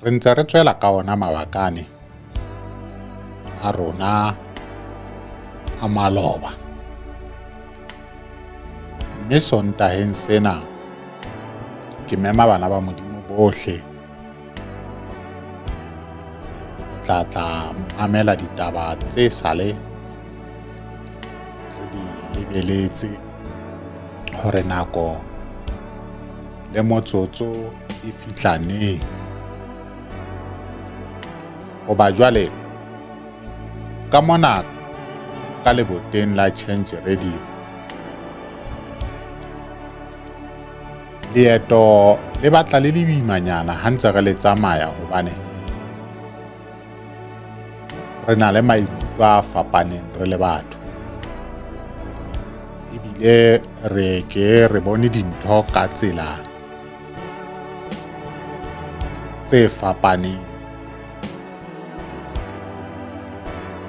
Re ntse re tswela ka ona mabakane a rona a maloba. Mme Sontaheng sena ke mema bana ba Modimo bohle ho tla tla mamela ditaba tse sale re di lebeletse hore nako le motsotso e fihla neng. Hoba jwale ka mona ka leboteng la Change Radio leeto le batla le le boimanyana ha ntse re le tsamaya hobane re na le maikutlo a fapaneng re le batho ebile re ke re bone dintho ka tsela tse fapaneng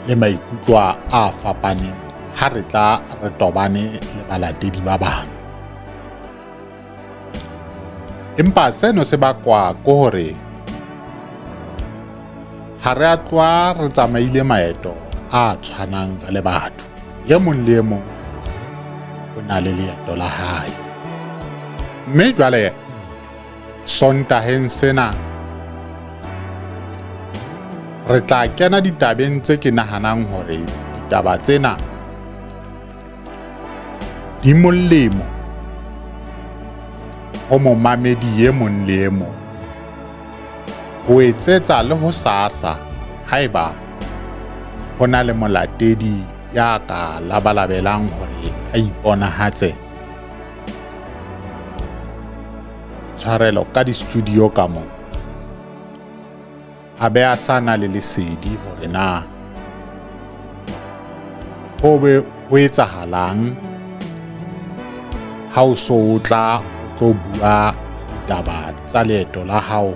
le maikutlo a fapaneng ha re tla re tobane le balatedi ba bang. Empa seno se bakwa ke hore ha re a tloha re tsamaile maeto a tshwanang re le batho. E mong le e mong o na le leeto la hae. Mme jwale Sontaheng sena re tla kena ditabeng tse ke nahanang hore ditaba tsena di molemo ho momamedi e mong le e mong ho etsetsa le ho sasa haeba ho na le molatedi ya ka labalabelang hore a iponahatse tshwarelo ka di-studio ka mo a be a sa na le lesedi hore na ho be ho etsahalang ha o so o tla o tlo bua ditaba tsa leeto la hao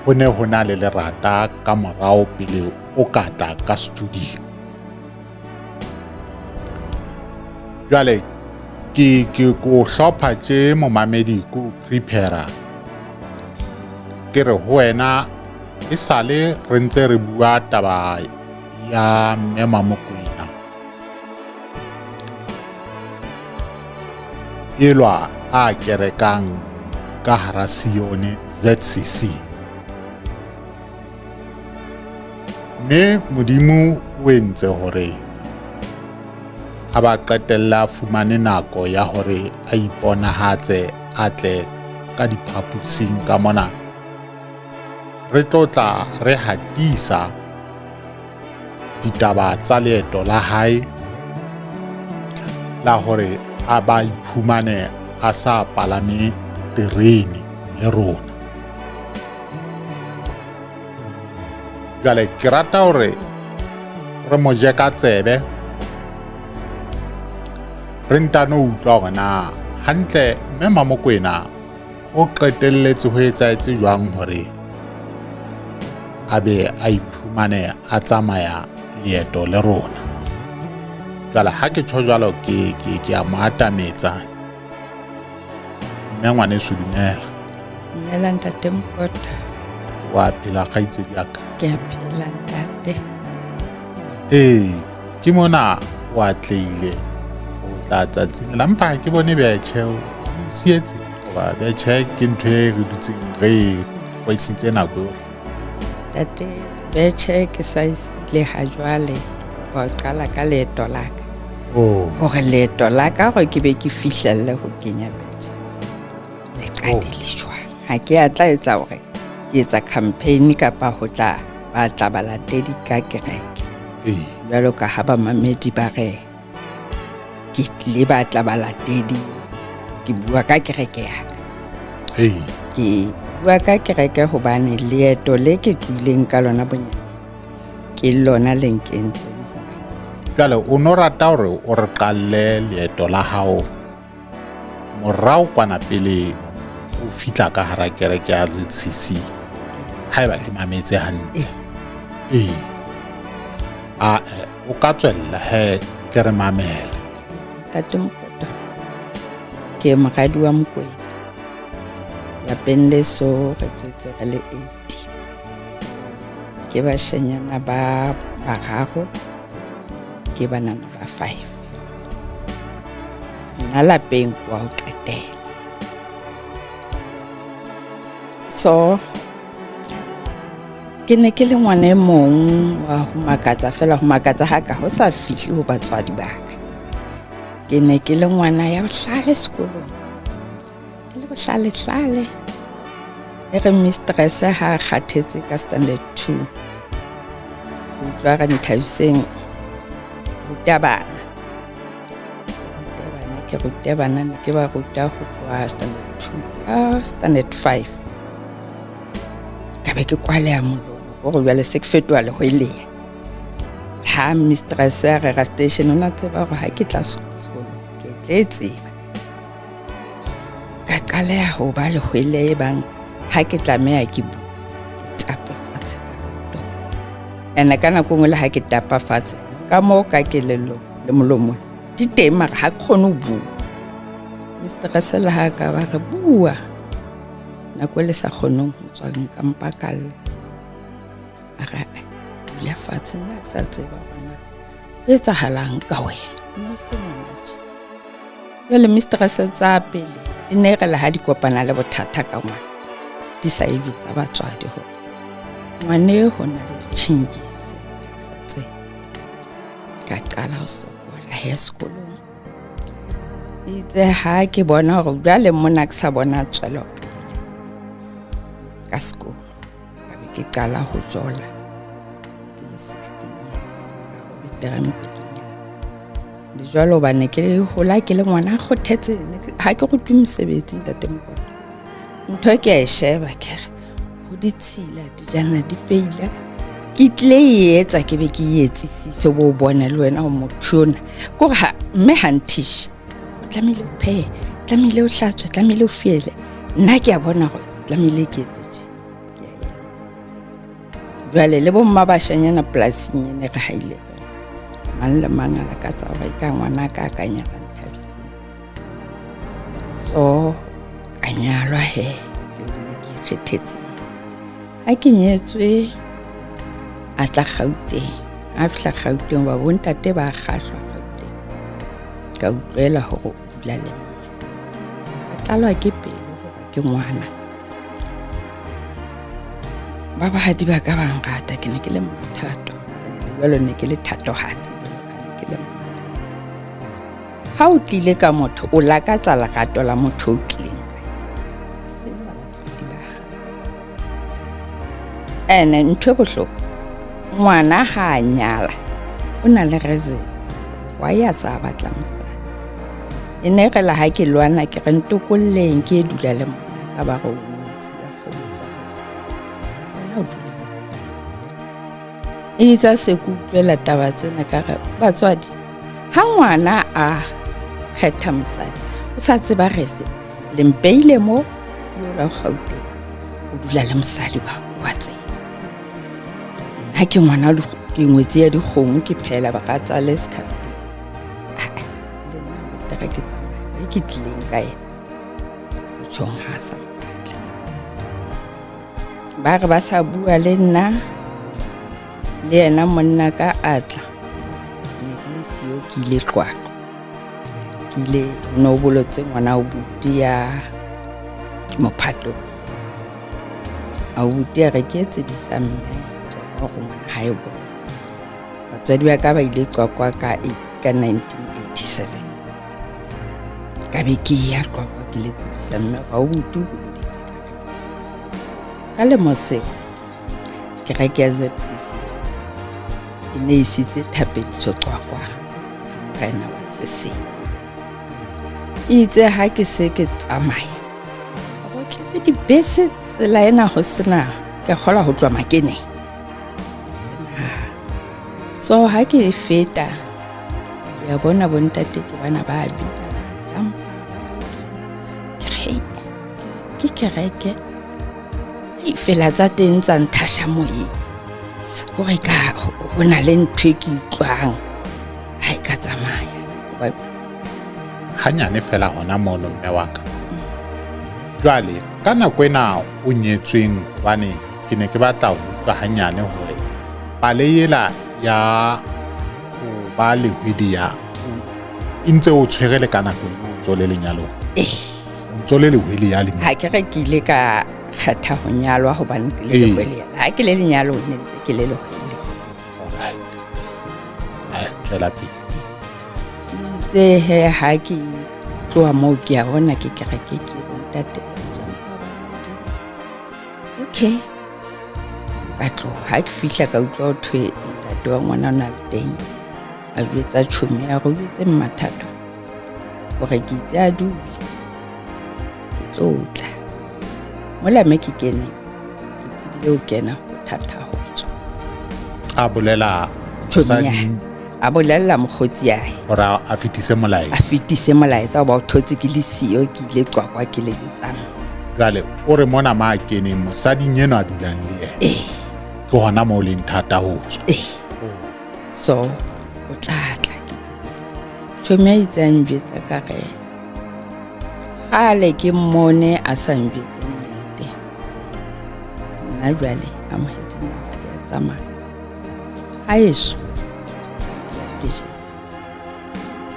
ho ne ho na le lerata ka morao pele o ka tla ka studio. Jwale ke ke ko hlopha tje momamedi ko prepare ke re ho wena e sale re ntse re bua taba ya mme Mamokwena elwa a kerekang ka hara Sione ZCC. Mme Modimo o entse hore a ba qetelle a fumane nako ya hore a iponahatse a tle ka diphaposing ka mona. Re tlo tla re hatisa ditaba tsa leeto la hae la hore a ba iphumane a sa palame terene le rona. Jwale ke rata hore re mo je ka tsebe re ntano utlwa hore na hantle mme Mamokwena o qetelletse ho etsahetse jwang hore a be a iphumane a tsamaya leeto le rona. Jwale ha ke tjho jwalo ke ke ke a mo atametsa Mme ngwaneso dumela. Dumela ntate Mokota. Wa phela kgaitsedi ya ka? Ke a phela ntate. Ee, ke mona o atlehile ho tla tsatsing la mpa ke bone betjhe o sietse hoba betjhe ke ntho e re dutseng re e kgwesitse nako yohle. Ntate, betjhe ke sa e siile ha jwale kopa ho qala ka leeto la ka. Oh. Hore leeto la ka gore ke be ke fihlelle ho kenya betjhe le qadile oh. jwang. Ha ke a tla etsa hore ke etsa campaign kapa ho tla batla balatedi ka kereke. Jwalo ka ha bamamedi ba re ke tlile batla balatedi ke bua ka kereke ya ka. Ke bua ka kereke hobane leeto le ke tlileng ka lona bonyane ke lona le nkentseng hore Jwale o no rata hore o re qalle leeto la hao morao kwana pele o fihla ka hara kereke ya ZCC haeba ke mametse hantle. Ee. A o ka tswella he ke re mamele. Ntate Mokoto, ke moradi wa Mokwena. Lapeng leso re tswetse re le 8. Ke bashanyana ba bararo, ke banana ba 5. Nna lapeng wa ho qetela. So ke ne ke le ngwana e mong wa ho makatsa fela, ho makatsa ha ka ho sa fihle ho batswadi ba ka. Ke ne ke le ngwana ya bohlale sekolong, ke le bohlale-hlale. E re mistress ha a kgathetse ka standard 2, utlwa re Nthabiseng ruta bana. Ruta bana, ke rute bana, ne ke ba ruta ho tloha standard 2 ka standard 5. Ka be ke kwaleha molomo, hore jwale se ke fetoha lehweleya. Ha mistress a re ra station, o na tseba hore ha ke tla sekolong ke tle tseba. Ka qaleha ho ba lehwele e bang ha ke tlameha ke bue, ke tape fatshe ka leoto. Ene ka nako nngwe le ha ke tapa fatshe, ka moo ka kelellong le molomong di teng, mara ha ke kgone ho bua. Mistress le ha ka ba re bua, nako e le sa kgoneng ho tswa nka mpa ka lla. A re dula fatshe, nna ke sa tseba hore na ho etsahalang ka wena, o ne o se ngwana tje. Jwale mistress tsa pele e ne re le ha di kopana le bothata ka ngwana, di sa e jwetsa batswadi hore ngwane ho na le di-changes sa tseba. Ka qala ho sokola he sekolong. Itse ha ke bona hore jwale mona ke sa bona tswelopele ka sekolo, ka be ke qala ho jola ke le 16 years, ka ho betere mpe ke nyala. Le jwalo hobane ke hola ke le ngwana a kgothetse, ha ke rutwe mosebetsi ntate Mokoto. Ntho e ke a e sheba ke re ho ditshila dijana di feila, ke tlile e etsa ke be ke e etsisise, bo bone le wena ho motho ona. Ke hore ha mme ha nthishe, o tlamehile o phehe, tlamehile o hlatswe, tlamehile o fiele. Nna ke a bona hore tlamehile ke etse tje. Ke a etsa. Jwale le bomma bashanyana polasing ene re haile, mang le mang a lakatsa hore e ka ngwana ka a ka nyala Nthabiseng. So ka nyalwa he, ke ne ke ikgethetse. Ha ke nyetswe a tla Gauteng, ha fihla Gauteng ba bontate ba kgahlwa Gauteng. Ka utlwela hore o dula le mme. Ka tlalwa ke pelo hoba ke ngwana. Ba bahadi ba ka ba nrata, ke ne ke le mmathato. Jwale ne ke le thatohatsi, jwalo ka ne ke le mmathato. Ha o tlile ka motho, o lakatsa lerato la motho o tlileng ka yena, seng la batswadi ba hao. Ene ntho e bohloko, ngwana ha a nyala o na le reason why a sa batla mosadi. E ne re la ha ke lwana ke re ntokolleng ke dula le monna ka ba re o ngwetsi ya kgomo tsa wena o dula. Itse se ke utlwela taba tsena ka re batswadi, ha ngwana a kgetha mosadi o sa tseba rese, le mpeile mo yo la Gauteng, o dula le mosadi ba wa tseba. Nna ke ngwana ke ngwetsi ya dikgomo, ke phela ba ka tsale sekgafeteng. Le nna betere ke tsamaya ba ke tlileng ka ena. Tjhong ha sa mpatla. Ba re ba sa bua le nna, le yena monna ka atla. Ne ke le siyo, ke ile Qwaqwa. Ke ile no bolotse ngwana o buti ya mophatong. Abuti a re ke tsebisa mme hore ngwana ha e bolotse. Batswadi ba ka ba ile Qwaqwa ka 1987. Ka be ke ya Qwaqwa ke le tsebisa mme hore abuti o boloditse ka retsi. Ka lemo seo kereke ya ZCC e ne isitse thapediso Qwaqwa morena wa Tseseng. Itse ha ke se ke tsamaya, ho tletse dibese tsela ena ho sena, ke kgola ho tloha Makeneng. Sena. So ha ke feta, ke a bona bontate ke bana ba bina ba jampa. Ke re ke kereke. Fela tsa teng tsa nthasha moyeng. Hore ka ho na le ntho e ke utlwang ha e ka tsamaya. Hanyane fela hona mono mme wa ka. Jwale Ka nako ena o nyetsweng, hobane ke ne ke batla ho utlwa hanyane hore pale ela ya ho ba lehwedi ya e ntse o tshwere le ka nako eo o ntso le lenyalong. O ntso le lehwele ya le Ha ke re ke ile ka kgetha ho nyalwa hobane ke le lehwele. Ha ke le lenyalong ne ntse ke le lehwele. Alright. Ai, tswela pele. Itse he ha ke tloha moo ke ya hona ke kereke ke bontate ba jampa ba ya hodimo. Okay. Ka tloha ha ke fihla ka utlwa ho thwe ntate wa ngwana o na le teng. A jwetsa tjhomi ya re o jwetse Mmathato hore ke itse a dule ke tlo tla. Mola me ke keneng ke tsebile ho kena ho thata ho tswa. A bolela tjhomi a bolella mokgotsi yae hore a fetise molaetsa. A fetise molaetsa hoba o thotse ke le siyo ke ile Qwaqwa ke le jwetsang. Jwale o re mona ma a keneng mosading enwa a dulang le yena. Ke hona moo leng thata ho tswa. So o tla tla ke dule. Tjhomi a itse a njwetsa ka re kgale ke mmone a sa njwetse nnete. Nna jwale amohetse enough ke a tsamaya. Haeso ke je.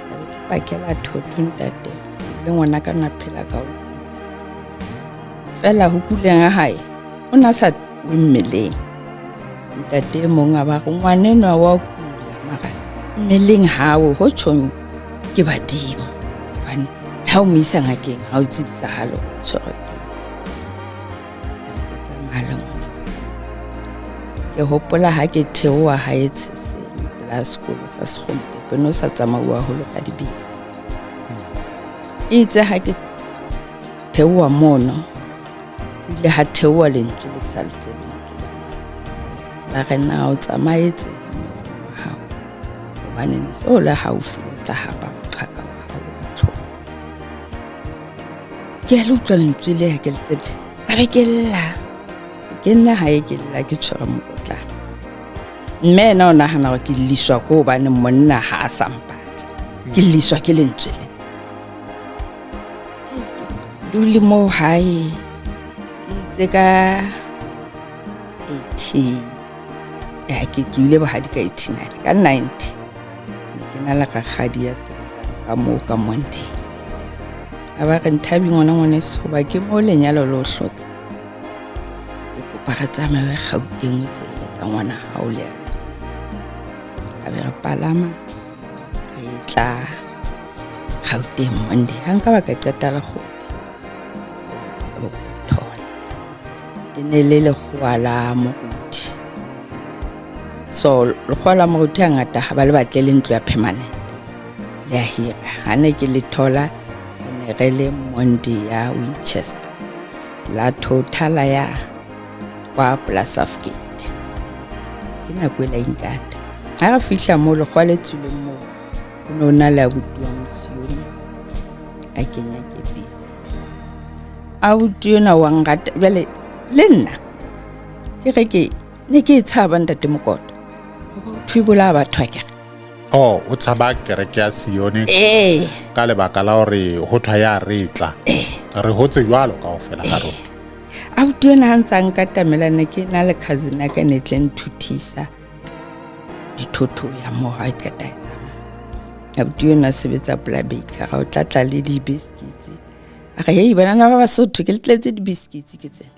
Ka be ke pakela thotho ntate le ngwana ka na phela ka ho fela ho kuleng ha hae o na sa we mmeleng. Ntate e mong a ba re ngwanenwa wa kula mara mmeleng hao ho tjhong ke badimo hobane ha o mo isa ngakeng ha o tsebisahale o tshwerwe ke. Ka be ke tsamaya le ngwana. Ke hopola ha ke theoha hae Tsheseng pela sekolo sa Sekgompepe no sa tsamauwa haholo ka dibese. Itse ha ke theoha mono ho ile ha theoha lentswe le ke sa le tsebeng ke le mang. La re na o tsamaetse motseng wa hao hobane ne se o le haufi o tla hapa moqhaka wa hao wa tlholo. Ke a le utlwa lentswe le ha ke le tsebile. Ka be ke lla. Ke nna hae ke lla ke tshwere mokotlana. Mme ena o nahana hore ke lliswa ke hobane monna ha a sa mpatla. Ke lliswa ke lentswe lena. Dule moo hae itse ka 80 ya ke tlohile bohadi ka 89 ka 90 ne ke na le rakgadi ya sebetsang ka moo ka Monday. A ba re Nthabi ngwana ngwaneso hoba ke moo lenyalo le o hlotse. Ke kopa re tsamaye Gauteng o sebeletsa ngwana hao le ausi. A be re palama re tla Gauteng Monday. Ha nka ba ka qeta le kgwedi sebetsa ka bo thola. E ne le lekgowa la moruti. So lekgowa la moruti hangata ha ba le batle le ntlo ya permanent. Le a hira. Ha ne ke le thola re ne re le Monday ya Winchester. La thotha la ya kwa pela Southgate. Ke nako e la inkata. Ha re fihla moo lekgowa le tswileng moo ho ne ho na le abuti wa Mosione a kenya kepisi. Abuti enwa wa nrata jwale le nna ke re ke ne ke e tshaba ntate Mokoto. Hoba ho thwe bolaya batho akere. Oh, o tshaba kereke ya Sione ka lebaka la hore ho thwa ya re tla. Re hotse jwalo kaofela ha rona. Abuti enwa ha ntsa nkatamela ne ke na le cousin ya ka ne tle nthuthisa dithotho ya moo ha e qeta e tsamaya. Abuti enwa a sebetsa pela baker o tla tla le di-biscuits. A re hei banana ba Basotho ke le tletse di-biscuits ke tsena.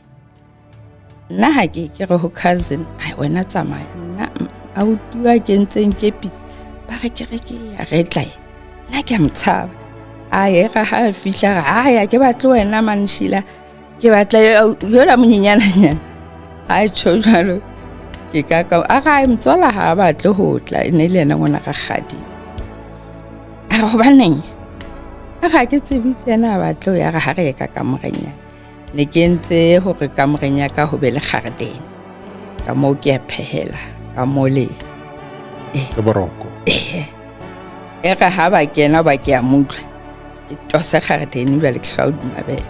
Nna ha ke ke re ho cousin ai wena tsamaya nna abuti wa kentseng kepisi ba re kereke ya re tla e. Nna ke a mo tshaba. A e re ha a fihla re aya ke batle wena Manshila ke batla yola monyenyananyana. Ha tjho jwalo ke ka ka a re motswala ha a batle ho tla e ne le yena ngwana rakgadi. A re hobaneng? A re ha ke tsebe itse yena a batle ho ya re ha re ye ka kamoreng ya. Ne ke entse hore kamoreng ya ka ho be le garden. Ka moo ke a phehela ka moo le Ke boroko. E re ha ba kena ba ke a mo utlwa. Ke tose garden jwale ke hlwa hodima bethe.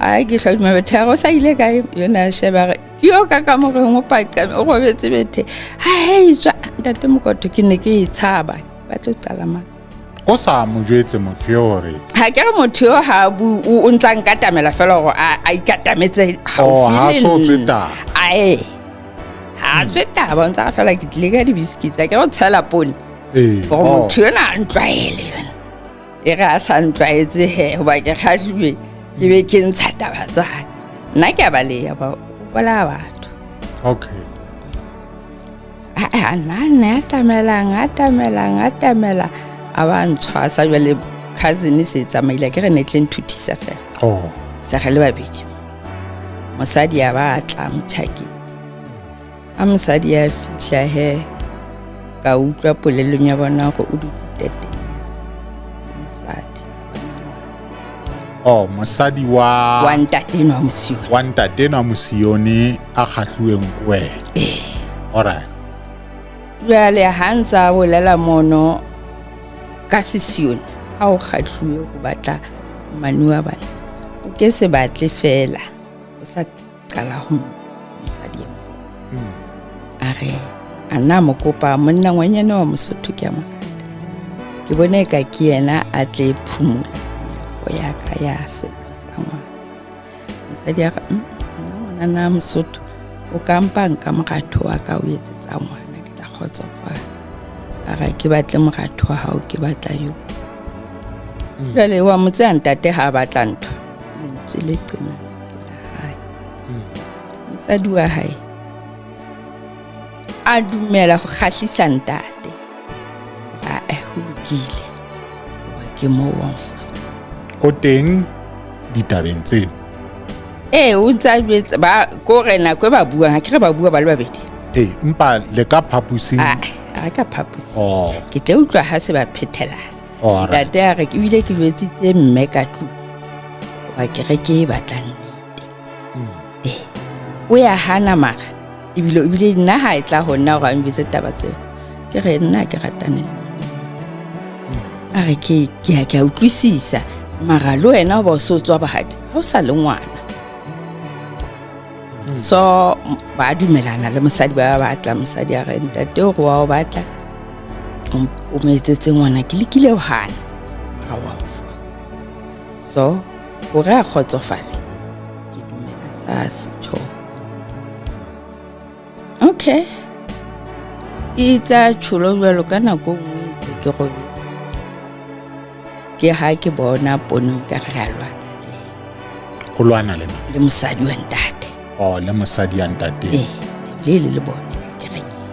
Ai ke hlwa hodima bethe a re o sa ile kae? Yona a sheba re ke yo ka kamoreng o paqame o robetse bethe. Ha hei tswa ntate Mokoto ke ne ke e tshaba ba tlo qala mang. O sa mo jwetse motho eo hore Ha ke re motho eo ha a bue, o ntsa nkatamela fela hore a ikatametse Oh, haufi ha le so tswe nna. taba. Ae. Ha tswe taba, o ntsa re fela ke tlile ka di-biscuits, a ke re o tshela poone. Ee. Hore Oh. motho enwa a ntlwaele yona. E re a sa ntlwaetse he, hoba ke kgahluwe, ke be ke ntsha taba tsa hae. Nna ke a baleha hoba o bolaya batho. Okay. A nna nne atamelang, atamelang, atamela, a ba ntshwasa. Jwale cousin e se e tsamaile, ke re ne tle nthuthisa fela. Oh. Se re le babedi. Mosadi a ba tla motjhaketse. Ha mosadi a fihla he, ka utlwa polelong ya bona hore o dutse tetenese. Mosadi. Oh, mosadi wa Wa ntate enwa wa Mosione. Wa ntate enwa Mosione a kgahluweng ke wena. Eh. Alright. Jwale ha ntsa bolela mono ka Sesione, ha o kgahluwe ho batla mmane wa bana, o ke se batle fela, o sa qala ho mosadi e mong. A re, a nna mo kopa monna ngwanyana wa Mosotho ke a mo rata. Ke bone ka ke yena a tle phumola meokgo ya ka ya sello sa ngwana. Mosadi a re, nna ngwanana Mosotho, o ka mpa nka moratho wa ka o etsetsa ngwana, ke tla kgotsofala. A re, ke batle moratho wa hao, ke batla yo. Jwale wa mo tseya ntate ha a batla ntho, lentswe le qena ke la hae. Mosadi wa hae a dumela ho kgahlisa ntate. A ho lokile, hoba ke moo wa mfosa. O teng ditabeng tseo? Ee, o ntse a jwetsa ba ko re nako e ba buang, ha ke re ba bua ba le babedi. Ee, empa le ka phaposing? Ah, ha ka phaposing. Oh. Ke tle utlwa ha se ba phethela. Alright. Ntate a re ke bile ke jwetsitse mme ka tlung hoba kereke e batla nnete. Ee, o ya hana mara ebile nna ha e tla ho nna hore a njwetse taba tseo. Ke re nna ke ratane le monna. A re ke a utlwisisa mara le wena hoba o so tswa bohadi ha o sa le ngwana. So ba dumelana le mosadi ba batla, mosadi a re ntate o re wa o batla o mo etsetse ngwana, ke lekile ho hana mara wa mfosta. So hore a kgotsofale ke dumela sa setjho. Okay, e tsa tsholo jwalo ka nako nngwe ntse ke robetse, ke ha ke bona ponong ka re a lwana le O lwana le mang? Le mosadi wa ntate. Oh, le mosadi ya ntate. Ee, le le bona ka kerekeng.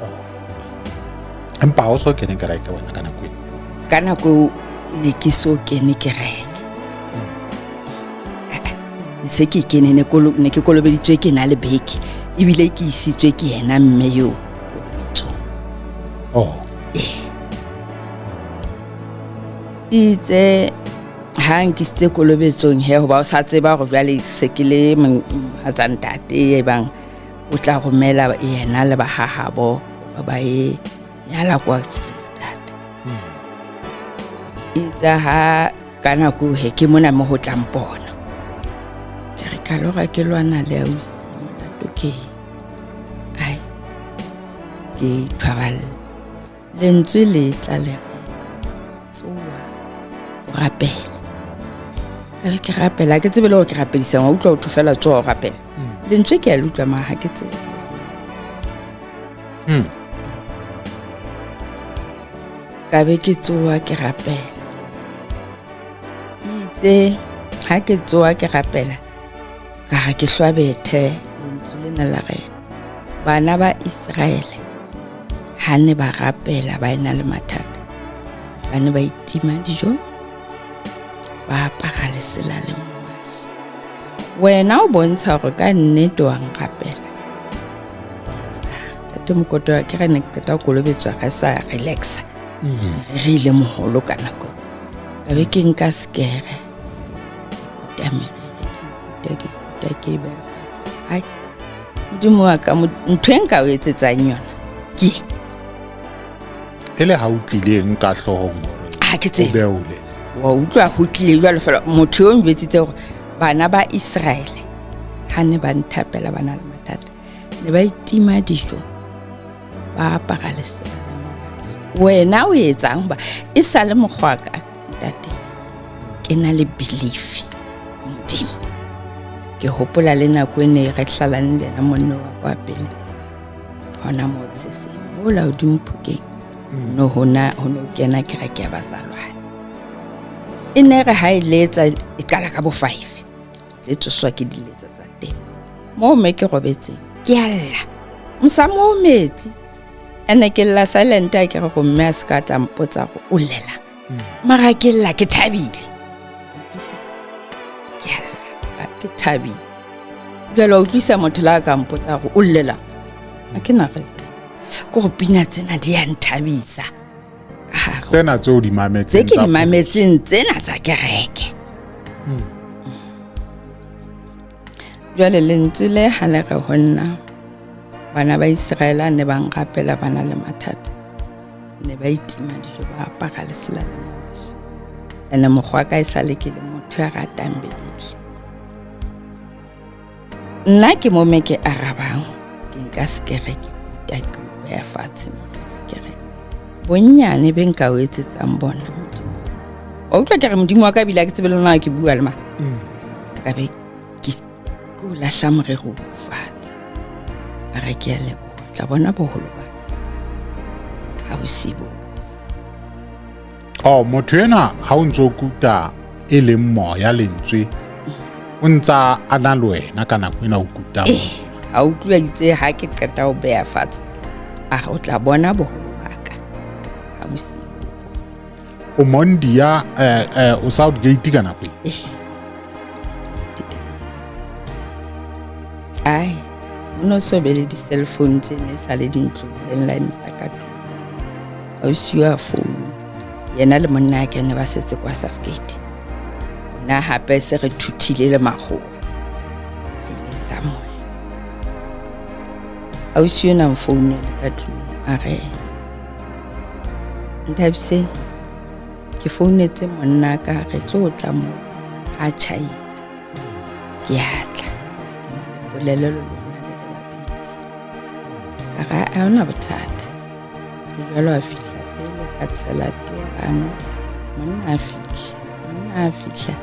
Oh. Empa ha o so kene kereke wena ka nako eo? Ka nako eo ne ke so kene kereke. Ne se ke kene, ne ke kolobeditswe ke na le beke, ebile ke isitswe ke yena mme eo kolobetsong. Oh. Ee. Itse ha nkisitse kolobetsong he, hoba o sa tseba hore jwale se ke le mohatsa ntate e bang o tla romela yena le ba hahabo hore ba ye nyala kwa Freistata. Itse ha ka nako he ke mona mo ho tlang pono. Ke re ka lora ke lwana le ausi molato ke ai ke ithwaballe. Lentswe le tla le re tsoa o rapele. Ka re ke rapela, ke tsebe le hore ke rapedisang, wa utlwa ho thwe fela tsoa o rapele. Lentswe ke a le utlwa mara ha ke tsebe. Ka be ke tsoa ke rapela. Itse ha ke tsoa ke rapela, ka re ke hlwa bethe, lentswe lena la re bana ba Israele ha ne ba rapela ba ena le mathata, ba ne ba itima dijo, ba apara lesela le mmashi. Wena o bontsha hore ka nnete wa nrapela. Ntate Mokoto, ke re ne ke qeta ho kolobetswa re sa relaxa. Re ile moholo ka nako. Ka be ke nka sekere, ke kuta meriri, ke kuta, ke kuta, ke e beha fatshe. Ai, Modimo wa ka, ntho e nka o etsetsang yona ke E le ha o tlileng ka hloohong hore Ha ke tsebe. o beole. Wa utlwa ho tlile jwalo fela, motho yo njwetsitse hore bana ba Israele ha ne ba nthapela ba na le mathata, ne ba itima dijo, ba apara lesela le mmashi. Wena o etsang hoba e sa le mokgwa ka ntate, ke na le belief ho Modimo. Ke hopola le nako e ne re hlalane le yena monna wa kwa pele hona moo Tsheseng, mola hodimo Phokeng, no hona ho no kena kereke ya bazalwane. E ne re ha e letsa e qala ka bo 5, le tsoswa ke diletsa tsa teng. Moo me ke robetseng ke a lla, mosamo o metsi ene ke lla silent, a ke re go mme a se ka tla mpotsa go o llela, mara ke lla ke thabile. Utlwisisa? Ke a lla ke thabile. Jwale wa utlwisa motho la ka mpotsa go o llela, a ke na reason, ke go pina tsena di ya nthabisa ka hare. Tsena tseo di mametseng, tse ke tsa di mametseng tsena tsa kereke. Jwale lentswe le ha le re ho nna, bana ba Israele a ne ba nrapela ba na le mathata, ne ba itima dijo, ba apara lesela le mawashe. Ene mokgwa ka e sale ke le motho ya ratang Bibele. Nna ke mo me ke arabang, ke nka sekere ke kuta ke o beha fatshe morere, ke re bonnyane be nka o etsetsang bona Modimo. Wa utlwa ke re Modimo wa ka ebile ha ke tsebe le lona ke bua le mang. Ka be ke o lahla morero o fatshe. A re ke a leboha, tla bona boholo ba ka ha bosiu bo bosa. Oh, motho enwa ha o ntso kuta e leng moya lentswe, o ntsa a na le wena ka nako ena o kuta. Ha utlwa itse ha ke qeta ho beha fatshe, a re o tla bona boholo ba ka ha bosiu bo bosa. O Mondia, o Southgate ka nako e? Ai, ho no so be le di-cell phone tse ne sa le dintlo landline tsa ka tlung. Ausi wa phone, yena le monna ke ne ba setse kwa Southgate. Rona hape se re thuthile le makgowa, re ile somewhere. Ausi yona mfounele ka tlung a re, Nthabiseng, ke founetse monna ka re tlo tla mo a tjhaisa. Ke a tla, ke na le polelo le lona le le babedi. Ka re ha hona bothata. Le jwalo a fihla pele ka tshela tee ra nwa. Monna a fihla, monna a fihla.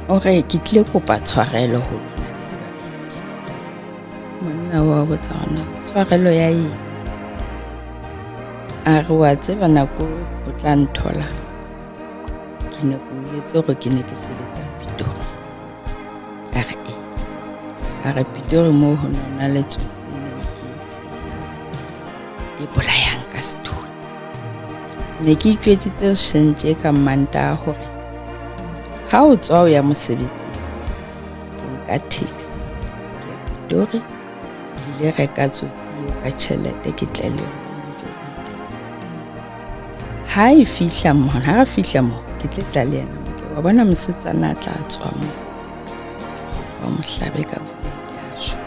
O re ke tlile kopa tshwarelo ho lona le le babedi. Monna wa botsa hona tshwarelo ya eng? A re wa tseba nako o tla nthola, ke ne ke o jwetse hore ke ne ke sebetsa Pitori. A re e, a re Pitori moo ho ne ho na le tsotsi e neng ke e tseba e bolayang ka sethunya. Ne ke itjwetsitse hoseng ka Mantaha hore ha o tswa o ya mosebetsing, ke nka taxi ke ya Pitori, ke ile reka tsotsi eo ka tjhelete ke tle le yona mo Joburg. Ha e fihla mo, ha re fihla mo, ke tle tla le yena mo. Ke wa bona mosetsana a tla tswa mo, wa mo hlabe ka bullet a shwa.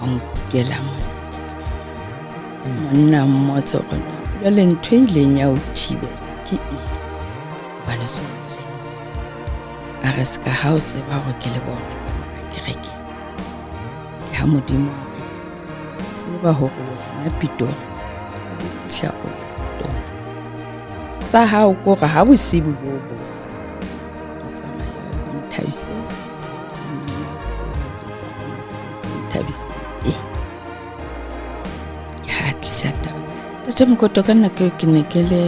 Wa nkukela mona. Monna mmotse hore na jwale ntho e ileng ya o thibela ke eng? Hobane so bolelle. A re se ka ha o tseba hore ke le bona ka mo ka kerekeng. Ke ha Modimo a re tseba hore wena Pitori o fihla o le setopo sa hao, ke hore ha bosibu bo bosa o tsamaye o ho Nthabiseng. Nthabiseng e ke ha tlisa taba. Tate Mokoto, ka nako eo ke ne ke le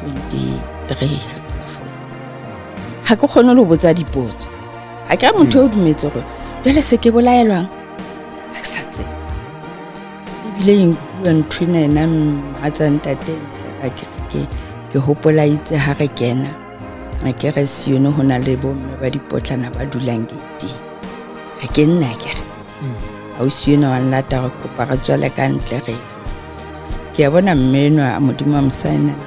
23 ha ke sa fose. Ha ke kgone le ho botsa dipotso. Ha ke re motho o dumetse hore jwale se ke bolaelwang, ha ke sa tsebe. Ebile e nkuwa ntho ena ena mmatsa ntate isa ka kerekeng. Ke hopola itse ha re kena akere Sione ho na le bomme ba dipotlana ba dulang gate-ing. Re kenne akere. Ausi enwa wa nlata re kopa re tswele ka ntle re. Ke a bona mme enwa a Modimo a mo saenela.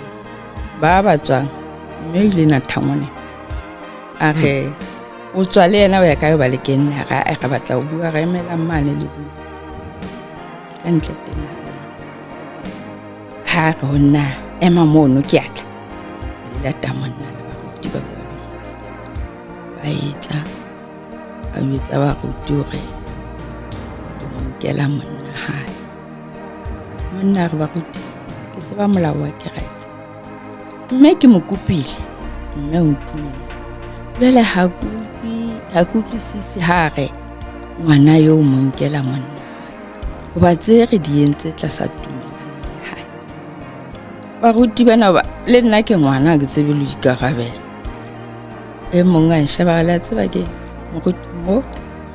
Ba ba tswang mme o ile na thangwane. A re o tswa le yena o ya kae ba le kenne, a re re batla ho bua, re emelang mane le bua. Ka ntle teng ha le. Ha re ho nna ema mono ke a tla. Le lata monna le baruti ba babedi. Ba etla a jwetsa baruti hore ke mo nkela monna hae. Monna a re, baruti, ke tseba molao wa kereke, mme ke mo kopile, mme o ntumeletse. Jwale ha ke utlwisise ha re ngwana yo o mo nkela monna, hoba tse re di entse tlasa tumelano ya hae. Baruti bana ba le nna ke ngwana, ke tsebe le ikarabela. E mong a nsheba, le a tseba ke moruti mo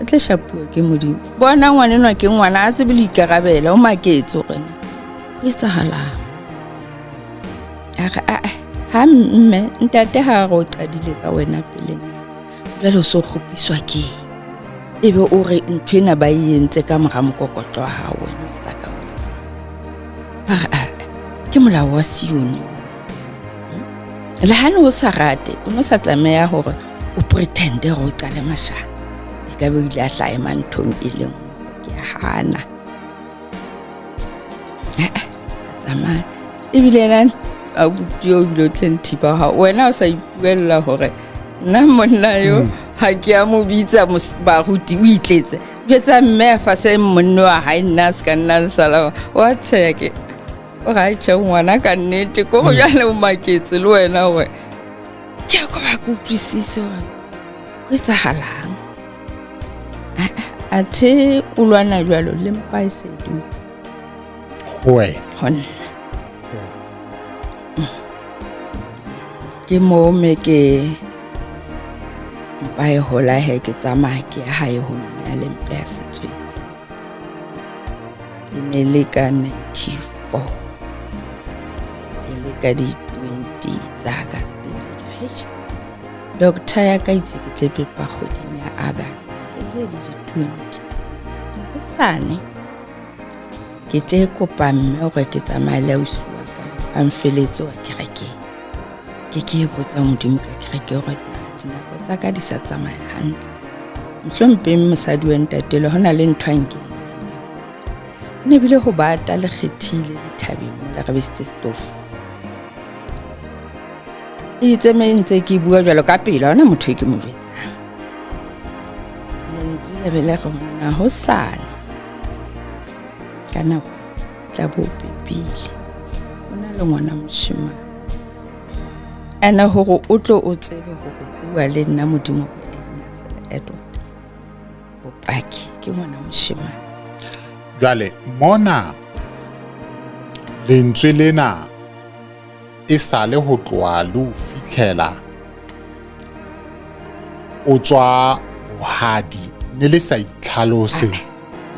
re tle shapuwa ke Modimo. Bona ngwana enwa ke ngwana, a tsebe le ikarabela, o maketse hore na ho etsahalang. A re, a ha mme ntate ha re o qadile ka wena pele na, jwale o so kgopiswa ke eng? Ebe o re ntho ena ba e entse ka mora mokokotlo wa hao, wena o sa ka wa tseba. Ba re, a ke molao wa Sione. Le ha ne o sa rate, o no sa tlameha hore o pretende hore o qale mashano. E ka be o ile a tla ema nthong e le nngwe, ke a hana. A tsamaya. Ebile yena abuti eo ebile o tle nthipa ha wena o sa ipuella hore nna monna yo ha ke a mo bitsa baruti, o itletse. Jwetsa mme a fase monna wa hae, nna a se ka nna sala wa tsheya ke o re, ai tjhe ngwana ka nnete, ko go jwale o maketse le wena hore ke a ko ba ke utlwisise hore ho etsahalang. Athe o lwana jwalo le mpa e se dutse ho wena, ho nna. Ke moo me ke mpa e hola he, ke tsamaya ke ya hae ho mme a le mpa ya setswetse. E ne le ka 94, e le ka di 20 tsa August. Ebile ke re, heish, doctor ya ka itse ke tle pepa kgweding ya August, se bile le di 20 hosane. Ke tle kopa mme hore ke tsamaye le ausi wa ka a mfeletse wa kerekeng. Ke ke botsa Modimo ka kereke hore dinako tsa ka di sa tsamaya hantle. Mohlompeng mosadi wa ntate le hona le ntho a nkentseng yona. Ho ne bile ho bata le kgethile dithabeng mola re besitse setofo. Itse me ntse ke bua jwalo ka pele, ha hona motho e ke mo jwetsang. Lentswe le be le re ho nna, hosane ka nako tla bo pepile, o na le ngwana moshemane. Ene hore o tlo o tsebe hore bua le nna Modimo bo Agnes le Edward, bopaki ke ngwana moshemane. Jwale mona lentswe lena e sale ho tloha le ho fihlela o tswa bohadi, ne le sa itlhalose.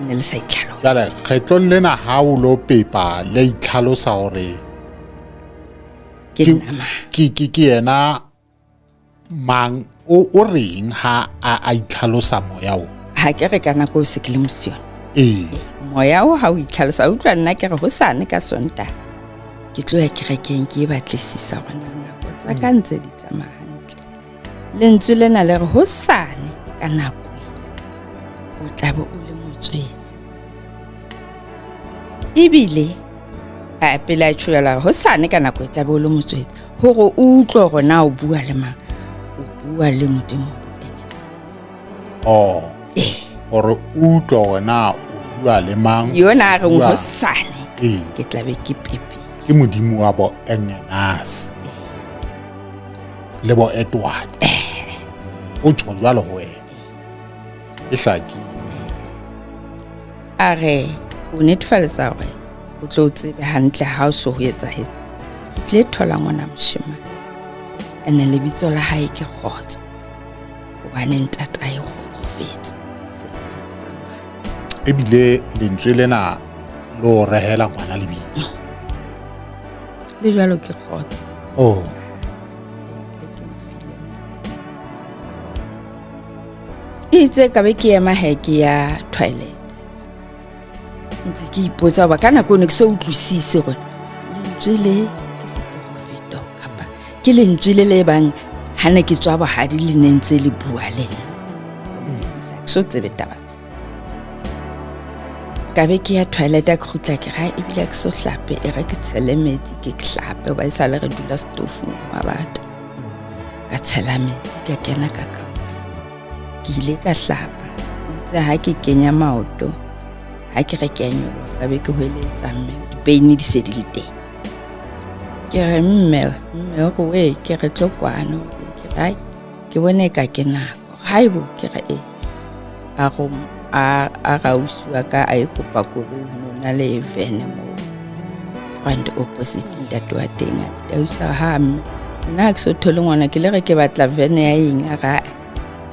Ne le sa itlhalose. Jwale kgetlong lena ha o lo pepa le itlhalosa hore ke nna mang? Ke yena mang, o reng ha a itlhalosa moya o? Ha ke re ka nako o se ke le mosione. Ee. Moya o ha o itlhalosa, utlwa nna ke re hosane ka Sontaha ke tlo ya kerekeng ke e batlisisa hore na nako tsa ka ntse di tsamaya hantle. Lentswe lena le re hosane ka nako o tla be o le motswetse. Ebile a pele a tjho jwalo hosane ka nako e tla be o le motswetse, hore o utlwe hore na o bua le mang, o bua le Modimo wa bo-Agnes. Oh, hore o utlwe hore na o bua le mang, Yona a reng hosane ke tla be ke pepile. Ke Modimo wa bo-Agnes le bo-Edward. O tjho jwalo ho wena. E hlakile. A re o netefaletsa hore o tlo tsebe hantle ha o so ho etsahetse. Ke tlile thola ngwana moshemane. Ene lebitso la hae ke Kgotso. Hobane ntatae o kgotsofetse. Ebile lentswe lena lo rehela ngwana lebitso. Le jwalo ke Kgotso. Oh. Le ke mo file. Itse ka be ke ema he ke ya toilet. Ntse ke ipotsa hoba ka nako ne ke so utlwisise hore lentswe le ke seporofeto kapa ke lentswe le le bang ha ne ke tswa bohadi le ne ntse le bua le nna. Ke so tsebe taba tse. Ka be ke ya toilet a ke kgutla ke ra ebile ke so hlape, e re ke tshele metsi ke hlape hoba e sale re dula setofong wa bata. Ka tshela metsi ka kena ka kamoreng. Ke ile ka hlapa. Itse ha ke kenya maoto, ha ke re ke a nyoloha, ka be ke hweletsa mme. Di-pain di se di le teng. Ke re mme, mme o re we, ke re tlo kwano. Ke re ai, ke bone ka ke nako. Haibo, ke re e. A go a a rausi wa ka a e kopa koloi ho no na le vene moo. Front opposite ntate wa teng a ausi a ha mme nna ha ke so thole ngwana ke le re ke batla vene ya eng a re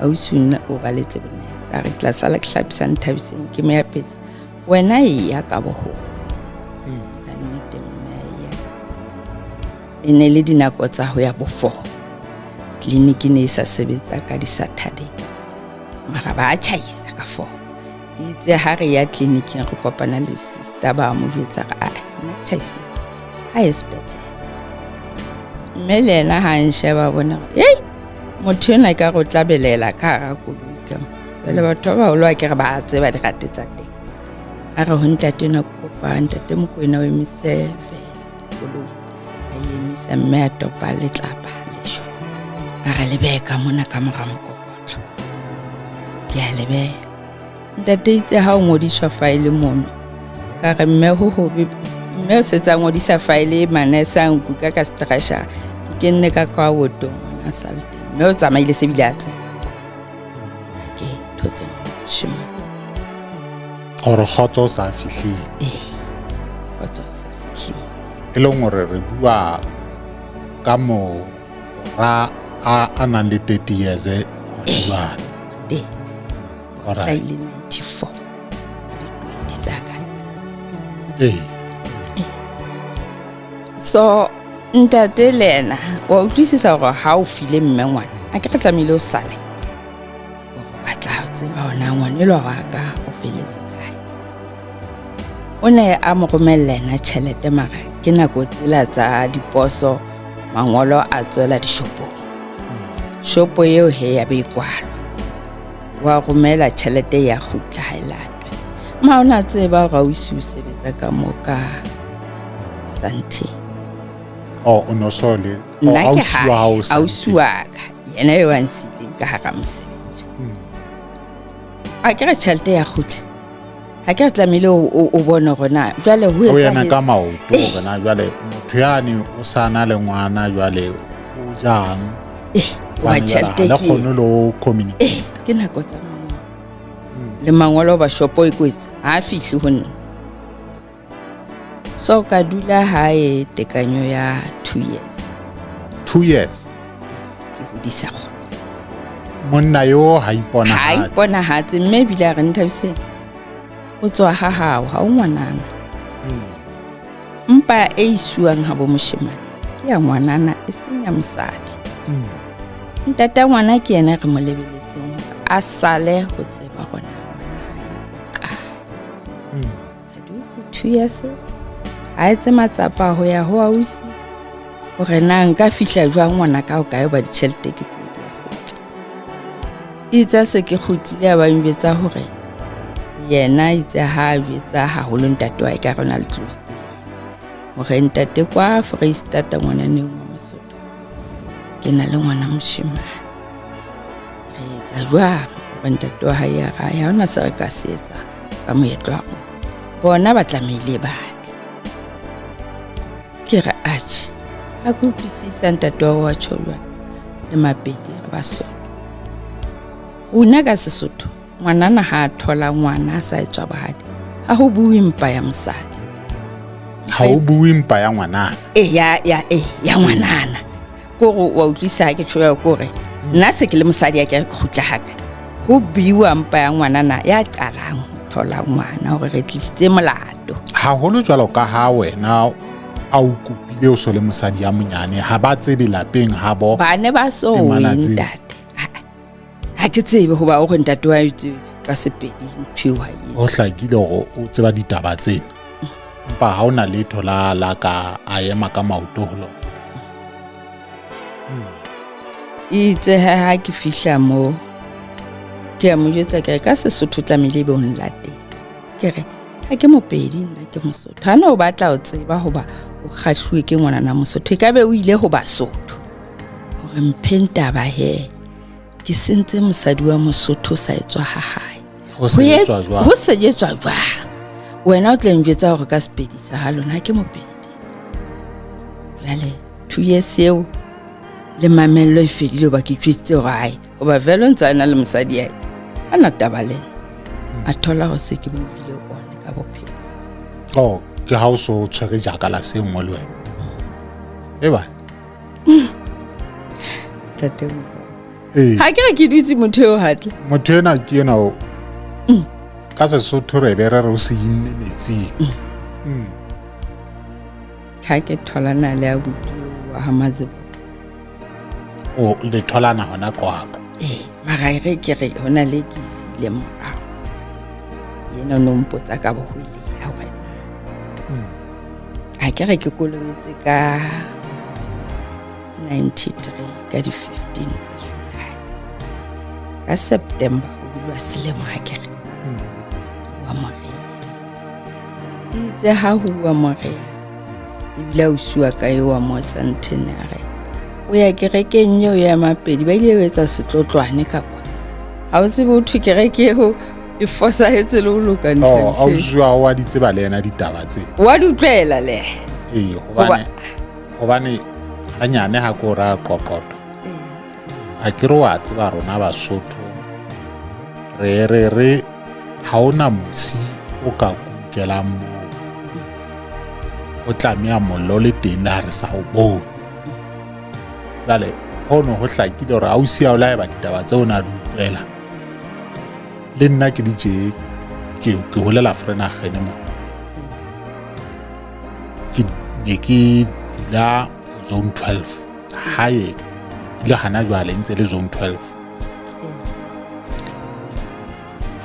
ausi nna o baletse bonese a re ke tla sala ke hlapisa Nthabiseng ke mo yapetse wena e ya ka boholo. Ka nnete mme a ya. E ne le dinako tsa ho ya bo 4. Tleliniki ne e sa sebetsa ka di-Saturday. Mara ba tjhaisa ka 4. Itse ha re ya tleliniking re kopana le sister ba mo jwetsa re a nna ke tjhaisitse. Ha ye sepetlele. Mme le yena ha nsheba bona ei motho enwa ka re o tla belela ka hara koloi ka mo. Jwale batho ba baholo a ke re ba tseba dirate tsa teng. A re ho ntate enwa ke kopa ntate Mokoena o emise vene koloi. A emisa mme a topa letlapa lejwe. A re le behe ka mona ka mora mokokotlo. Ke a le beha. Ntate itse ha o ngodiswa faele mono. Ka re mme ho hobe mme o setse a ngodisa faele manese a nkuka ka stretcher. Ke kenne ka kwa wotong ngwana a sa le teng. Mme o tsamaile se bile a tseba. Ke thotse moshemane. Hore kgotso o sa fihlile. Ee, kgotso o sa fihlile. E leng hore re bua ka mora a nang le 30 years hona jwale. 30. Alright. Hlahile 94 ka di 20 tsa August. Ee. So ntate le yena wa utlwisisa hore ha o file mme ngwana a ke re tlamehile o sale hore o batla ho tseba hore na ngwana elwa wa ka o feletse kae. O ne a mo romella yena tjhelete mara ke nako tsela tsa diposo mangolo a tswela dishopong. Shopo eo he ya be e kwalwa. Wa romela tjhelete ya kgutla ha e latwe. Ma o na tseba hore ausi o sebetsa ka moo ka Santhe. Oh, o no so le Nna ke ausi wa hao hae, Santhe. ausi wa ka yena eo a nsiileng ka hara mosebetsi. A ke re tjhelete ya kgutla. Ha ke re tlamehile o bone hore na jwale ho O eme etsahetse. ka maoto hore na jwale motho yane o sa na le ngwana jwale o jang. Hoba Hobane jwale tjhelete ha le ke kgone le ho communicate. Ke nako tsa mangolo. Le mangolo ba shopo e kwetse ha a fihle ho nna. So ka dula hae tekanyo ya 2 years. 2 years. Ke hodisa kgotso. Monna yo ha iponahatse. Ha iponahatse mme ebile a re Nthabiseng o tswa ha hao ha o ngwanana. Mpa e isuwang ha bo moshemane ke ya ngwanana e seng ya mosadi. Ntata ngwana ke yena re mo lebeletseng hore a sale ho tseba hore na ngwana hae o kae. Re dutse 2 years ha etse matsapa ho ya ho ausi hore na nka fihla jwang ngwana ka o kae ba ditjhelete ke tse di a kgutla. Itse se ke kgutlile a ba njwetsa hore yena itse ha a jwetsa haholo ntate wa hae ka rona le close le hore ntate kwa Foreisetata ngwananeng wa Mosotho ke na le ngwana moshemane. Re etsa jwang hore ntate wa hae a re ha hona se re ka se etsa ka moetlo wa rona. Bona ba tlamehile ba tle. Ke re atjhe ha ke utlwisisa ntate wa wa tjho jwang le Mapedi re Basotho. Rona ka Sesotho ngwanana ha a thola ngwana a sa etswa bohadi ha ho bue mpa ya mosadi. Ha ho bue mpa ya ngwanana. E ya ya e ya ngwanana. Ke hore wa utlwisisa ha ke tjho jwalo, ke hore nna se ke le mosadi ya ke re ke kgutla haka. Ho buiwa mpa ya ngwanana ya qalang ho thola ngwana hore re tlisitse molato. Haholo jwalo ka ha wena a o kopile o so le mosadi ya monyane ha ba tsebe lapeng ha bo. Ba ne ba so Temana tse. ntate. Ha ke tsebe hoba o re ntate wa itse ka Sepedi ntho eo ha e. Ho hlakile hore o tseba ditaba tsena. Empa ha ona letho la la ka a ema ka maoto ho lona. Itse ha ke fihla moo ke a mo jwetsa ke re ka Sesotho tlamehile ebe o nlatetse. Ke re ha ke Mopedi nna ke Mosotho. Ha ne o batla ho tseba hoba o kgahluwe ke ngwanana Mosotho e ka be o ile ho Basotho. Hore mpheng taba he. Ke sentse mosadi wa Mosotho sa etswa ha hae. Ho sebetswa jwang? Ho sebetswa jwang? Wena o tla njwetsa hore ka Sepedi sa ha lona ha ke Mopedi. Jwale 2 years eo le mamello e fedile hoba ke tjwetsitse hore hae, hoba vele o ntse a na le mosadi yae, ha na taba le nna. A thola hore se ke movile on ka bophelo. Oh, ke ha o so tshwere jakalase e nngwe le wena. E ba. Ntate Mokoto. Ha ke re ke dutse motho eo hatle. Motho ena ke ena o. Ka Sesotho re be re re o se inne metsing. Ha ke tholana le abuti wa ha Matsebo. O le tholana hona Qwaqwa. Ee, mara e re ke re hona le ke sile morao. Yena o no mpotsa ka bohwele ya hore na. Ha ke re ke kolobetse ka 93 ka di 15 tsa July. Ka September ho bulwa selemo ha ke re. Wa Morea. Itse ha ho bua Morea, ebile a usiwa ka eo wa mo Sandton a re, o ya kerekeng eo ya Mapedi, ba ile ba etsa setlotlwane ka kwa. Ha o tsebe ho thwe kereke eo e fosahetse le ho loka Oh, Nthabiseng. ausi wa wa di tseba le yena ditaba tse. Wa di utlwela le. Ee, hobane hanyane ha ko ra qoqoto. A ke re wa tseba rona Basotho re re re ha ona mosi o ka kunkelang moo. O tlameha mollo le teng le ha re sa o bone. Jwale hono ho hlakile hore ausi ya o laeba ditaba tseo na di utlwela. Le nna ke di tje ke holela Vereeniging mo. Ke ne ke dula zone 12. Hae ile hana jwale ntse le zone 12.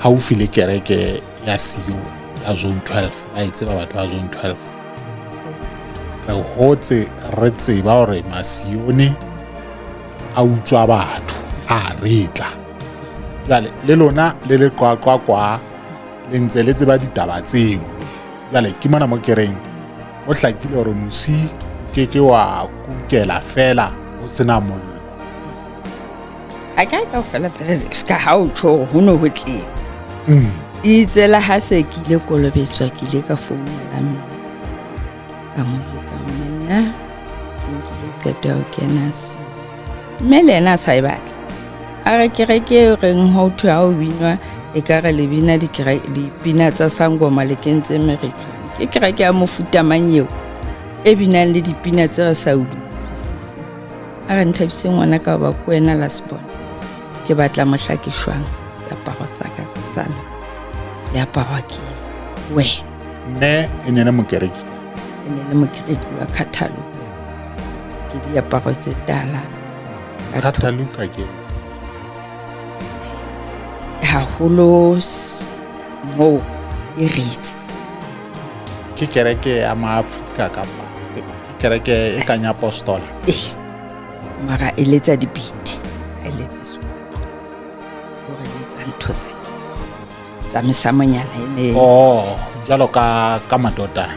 Haufi le kereke ya Sion ya zone 12. Ba e tseba batho ba zone 12. Re hotse re tseba hore Masione a utswa batho, a retla. Jwale le lona le le Qwaqwa kwa le ntse le tseba ditaba tseo. Jwale ke mona mo kereng o hlakile hore mosi o ke ke wa kunkela fela o sena mollo. Ha ka kaofela fela ska ha o tjho hore ho no ho tletse. Itse la ha se ke ile kolobetswa, ke ile ka founela mme. Ka mo jwetsa mme nna ke nkile qeto ya ho kena Sion. Mme le yena a sa e batle. A re kereke e reng ho thwe ha o binwa e ka re le bina dipina tsa sangoma le kentse meretlwane. Ke kereke ya mofuta mang eo e binang le dipina tse re sa utlwisiseng. A re Nthabiseng ngwana ka hoba ke wena la sebona. Ke batla mohla ke shwang seaparo sa ka se salo seaparwa ke wena. Mme e ne le mokereki? E ne le mokereki wa Khathaluka. Ke diaparo tse tala. Khathaluka ke haholo moo e ritse. Ke kereke ya Maafrika kapa ke kereke e kang ya apostola? Ee, mara e letsa dibiti, e letse sekupu. Hore e letsa ntho tse tsa mesamonyana e ne. Oh, jwalo ka madota,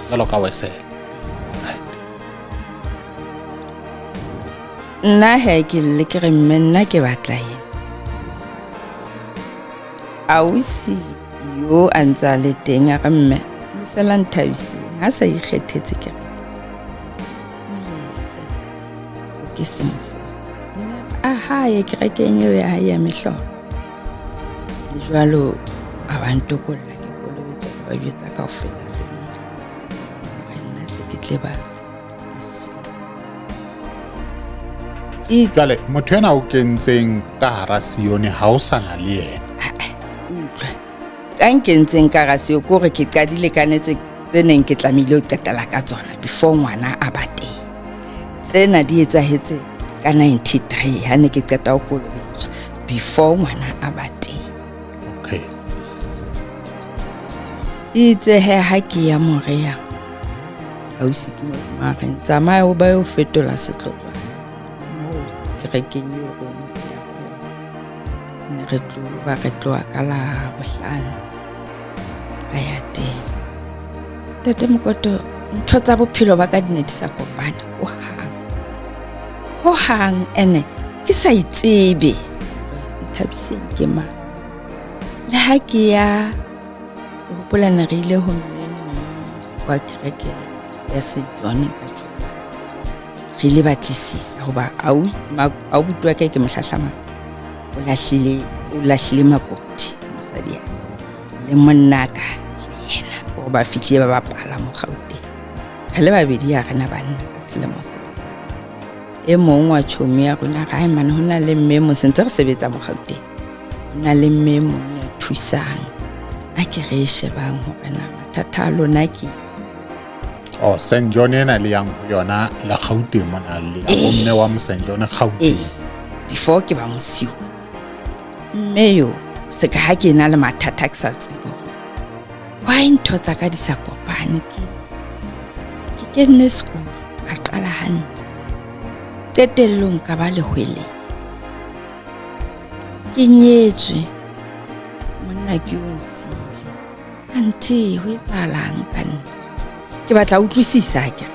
jwalo ka Wesele. Right. Nna he ke lle ke re mme nna ke batla eng. Ausi yo a ntse a le teng a re mme lesela Nthabiseng ha sa ikgethetse kereke. Molese o ke se mo foste. Mme a hae kerekeng eo ya hae ya mehlolo. Le jwalo a ba ntokolla ke kolobetswa ke ba jwetsa kaofela family. Hore nna se ke tle ba Jwale motho ena o kentseng ka hara Sione ha o sa na le yena. Utlwa. Ka nkentseng ka hara Sione ke hore ke qadile ka netse tse neng ke tlamehile ho qetela ka tsona before ngwana a ba teng. Tsena di etsahetse ka 93 ha ne ke qeta ho kolobetswa before ngwana a ba teng. Okay. Itse he ha ke ya Morea. Ausi ke mo mare tsamaya o ba yo fetola setlotlwana moo kerekeng eo rona ya ho yona. Ne re tloha, re tloha ka la bohlano ka ya teng. Ntate Mokoto, ntho tsa bophelo ba ka di ne di sa kopana hohang. Hohang, ene ke sa itsebe hore Nthabiseng ke mang. Le ha ke ya Ke hopola ne re ile ho mme wa kereke ya St John ka Joburg. Re ile batlisisa hoba aubuti wa ka ke mohlahlamang o lahlile o lahlile makoti mosadi ya le monna ka le yena gore ba fihlile ba bapala mo Gauteng. Re le babedi ya rena banna ka selemo sena. E mong wa tjhomi ya rona ga mane ho na le mme mo sentse re sebetsa mo Gauteng. Ho na le mme mong ya thusang. A ke re e shebang hore na mathata a lona ke Oh, St John ena le yang ho yona la Gauteng mona le ya bo mme wa mo St John Gauteng. Before ke ba mosiu. Mme yo se ka ha ke na le mathata ke sa tsebe hore why ntho tsa ka di sa kopane ke ke kenne sekolo ka qala hantle. Qetellong ka ba lehweleng. Ke nyetswe monna ke o nsile. Kanthe ho etsahalang ka nna? Ke batla utlwisisa ke.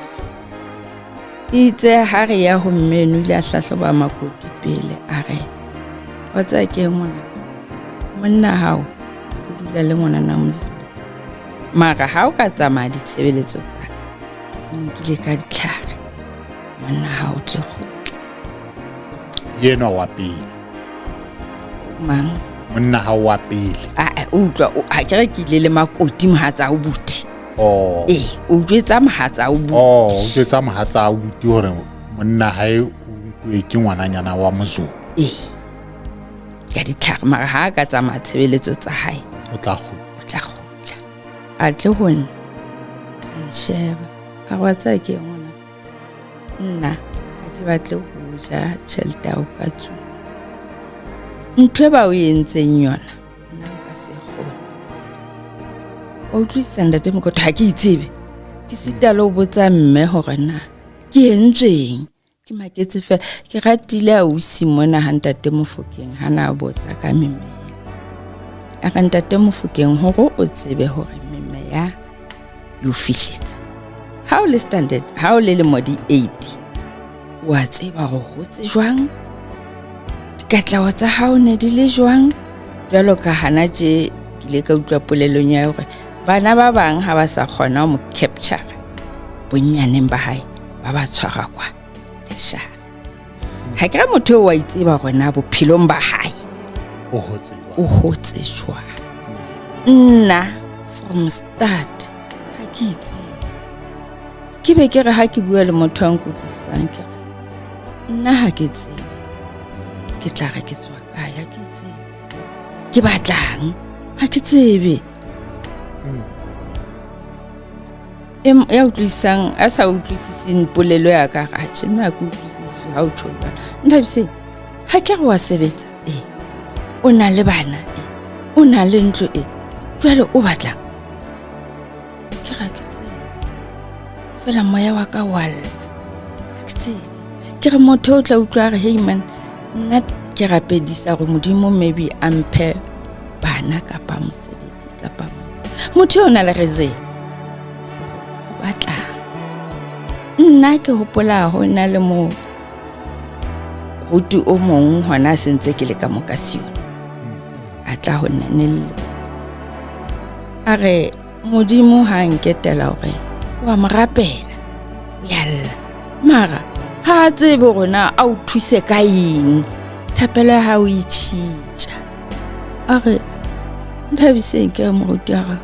Itse ha re ya ho mmeno ile a hlahloba makoti pele a re wa tsaya ke ngwana monna hao o dula le ngwana na Mozulu mara ha o ka tsamaya ditshebeletso tsa ka o nkile ka ditlhare monna ha o tle kgutla. Yenwa wa pele mang? Monna ha wa pele. A utlwa ha ke re ke ile le makoti mohatsa o buti. Oh. Eh, o jwetsa mohatsa o buti. Oh, o jwetsa mohatsa o buti hore monna hae o nkuwe ke ngwananyana wa Mozulu. Eh. Ka ditlhare mara ha ka tsamaya tshebeletso tsa hae. O tla kgutla. O tla kgutla. A tle ho nna. A nsheba. A re wa tsaya ke ngwana. Nna ha ke batle ho ja tjhelete ya hao ka tsuo. Ntho e ba o entseng yona nna nka se kgone. Wa utlwisisa ntate Mokoto ha ke itsebe. Ke sita le ho botsa mme hore na ke entsweng. Ke maketse fela. Ke ratile ausi mona ha ntate Mofokeng ha na botsa ka memeya. A re ntate Mofokeng hore o tsebe hore memeya e o fihletse. Ha o le standard, ha o le lemo di 8, wa tseba hore hotse jwang, dikatleho tsa hao ne di le jwang. Jwalo ka hana tje ke ile ka utlwa polelong ya hore bana ba bang ha ba sa kgona ho mo capture bonnyaneng ba hae ba ba tshwara kwa tertiary. Ha ke re motho eo wa itseba hore na bophelong ba hae o hotse jwang. O hotse jwang. Nna from start ha ke itsebe. Ke be ke re ha ke bua le motho a nkutlwisisang ke re nna ha ke tsebe ke tla re ke tswa kae, ha ke tsebe ke batlang, ha ke tsebe. Ya utlwisisang a sa utlwisiseng polelo ya ka ga tjhe nna ke utlwisiswe ha o tjho jwalo. Nthabiseng ha ke re wa sebetsa e o na le bana e o na le ntlo e jwale o batlang ke ga ke tsebe fela moya wa ka wa lla ha ke tsebe. Ke re motho o tla utlwa re hey man nna ke rapedisa gore Modimo maybe a mphe bana kapa mosebetsi kapa motho o na le reason o batla. Nna ke hopola ho na le mo ruti o mong hona sentse ke le ka mo ka Sione a tla ho nna ne le a re Modimo ha nketela hore wa mo rapela o ya lla mara ha a tsebe hore na a o thuse ka eng thapelo ya hao e tjhitja. A re Nthabiseng ke re moruti a re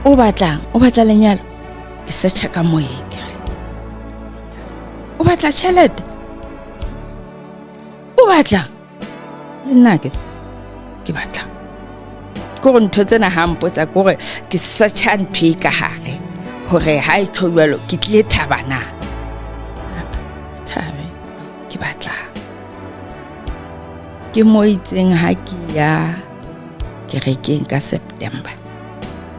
o batlang o batla lenyalo ke searcha ka moyeng ke re o batla tjhelete o batla le nna ke ke batla ke gore ntho tsena ha mpotsa ke gore ke searcha ntho e ka hare hore ha e tjho jwalo ke tlile thaba na thabe ke batla ke mo itseng ha ke ya kerekeng ka September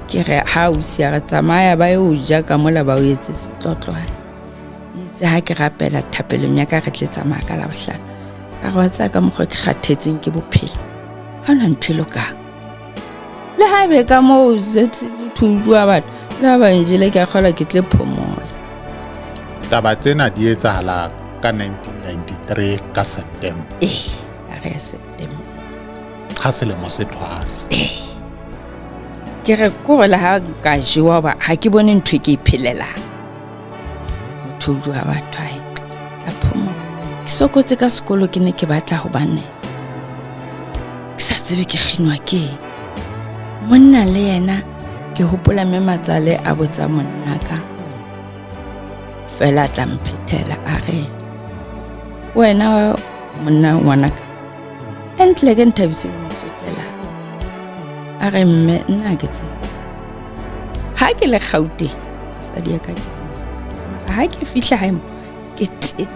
ke re ha o sia re tsamaya ba yo ja ka mola ba o etse setlotlwane itse ha ke rapela thapelong ya ka re tle tsamaya ka Labohlano ka re wa tsaya ka mokgwa ke kgathetseng ke bophelo ha ona ntho e lokang le ha ebe ka moo thujuwa batho le ha ba njele ke a kgola ke tle phomola. Taba tsena di etsahala ka 1993 ka September. Eh, a re ya September. Ha selemo se thwasa. Eh. Ke re kore le ha nka jewa ba ha ke bone ntho e ke e phelelang. Motho o jwa batho ae tla phomola. Ke sokotse ka sekolo, ke ne ke batla ho ba nurse. Ke sa tsebe ke kginwa ke eng. Monna le yena ke hopola mme Matsale a botsa monna ka fela a tla mphethela a re wena monna ngwanaka entle ke Nthabise o mo sotlela. A re mme nna ke tsebe ha ke le Gauteng mosadi ya ka ke mara ha ke fihla hae mo ke telele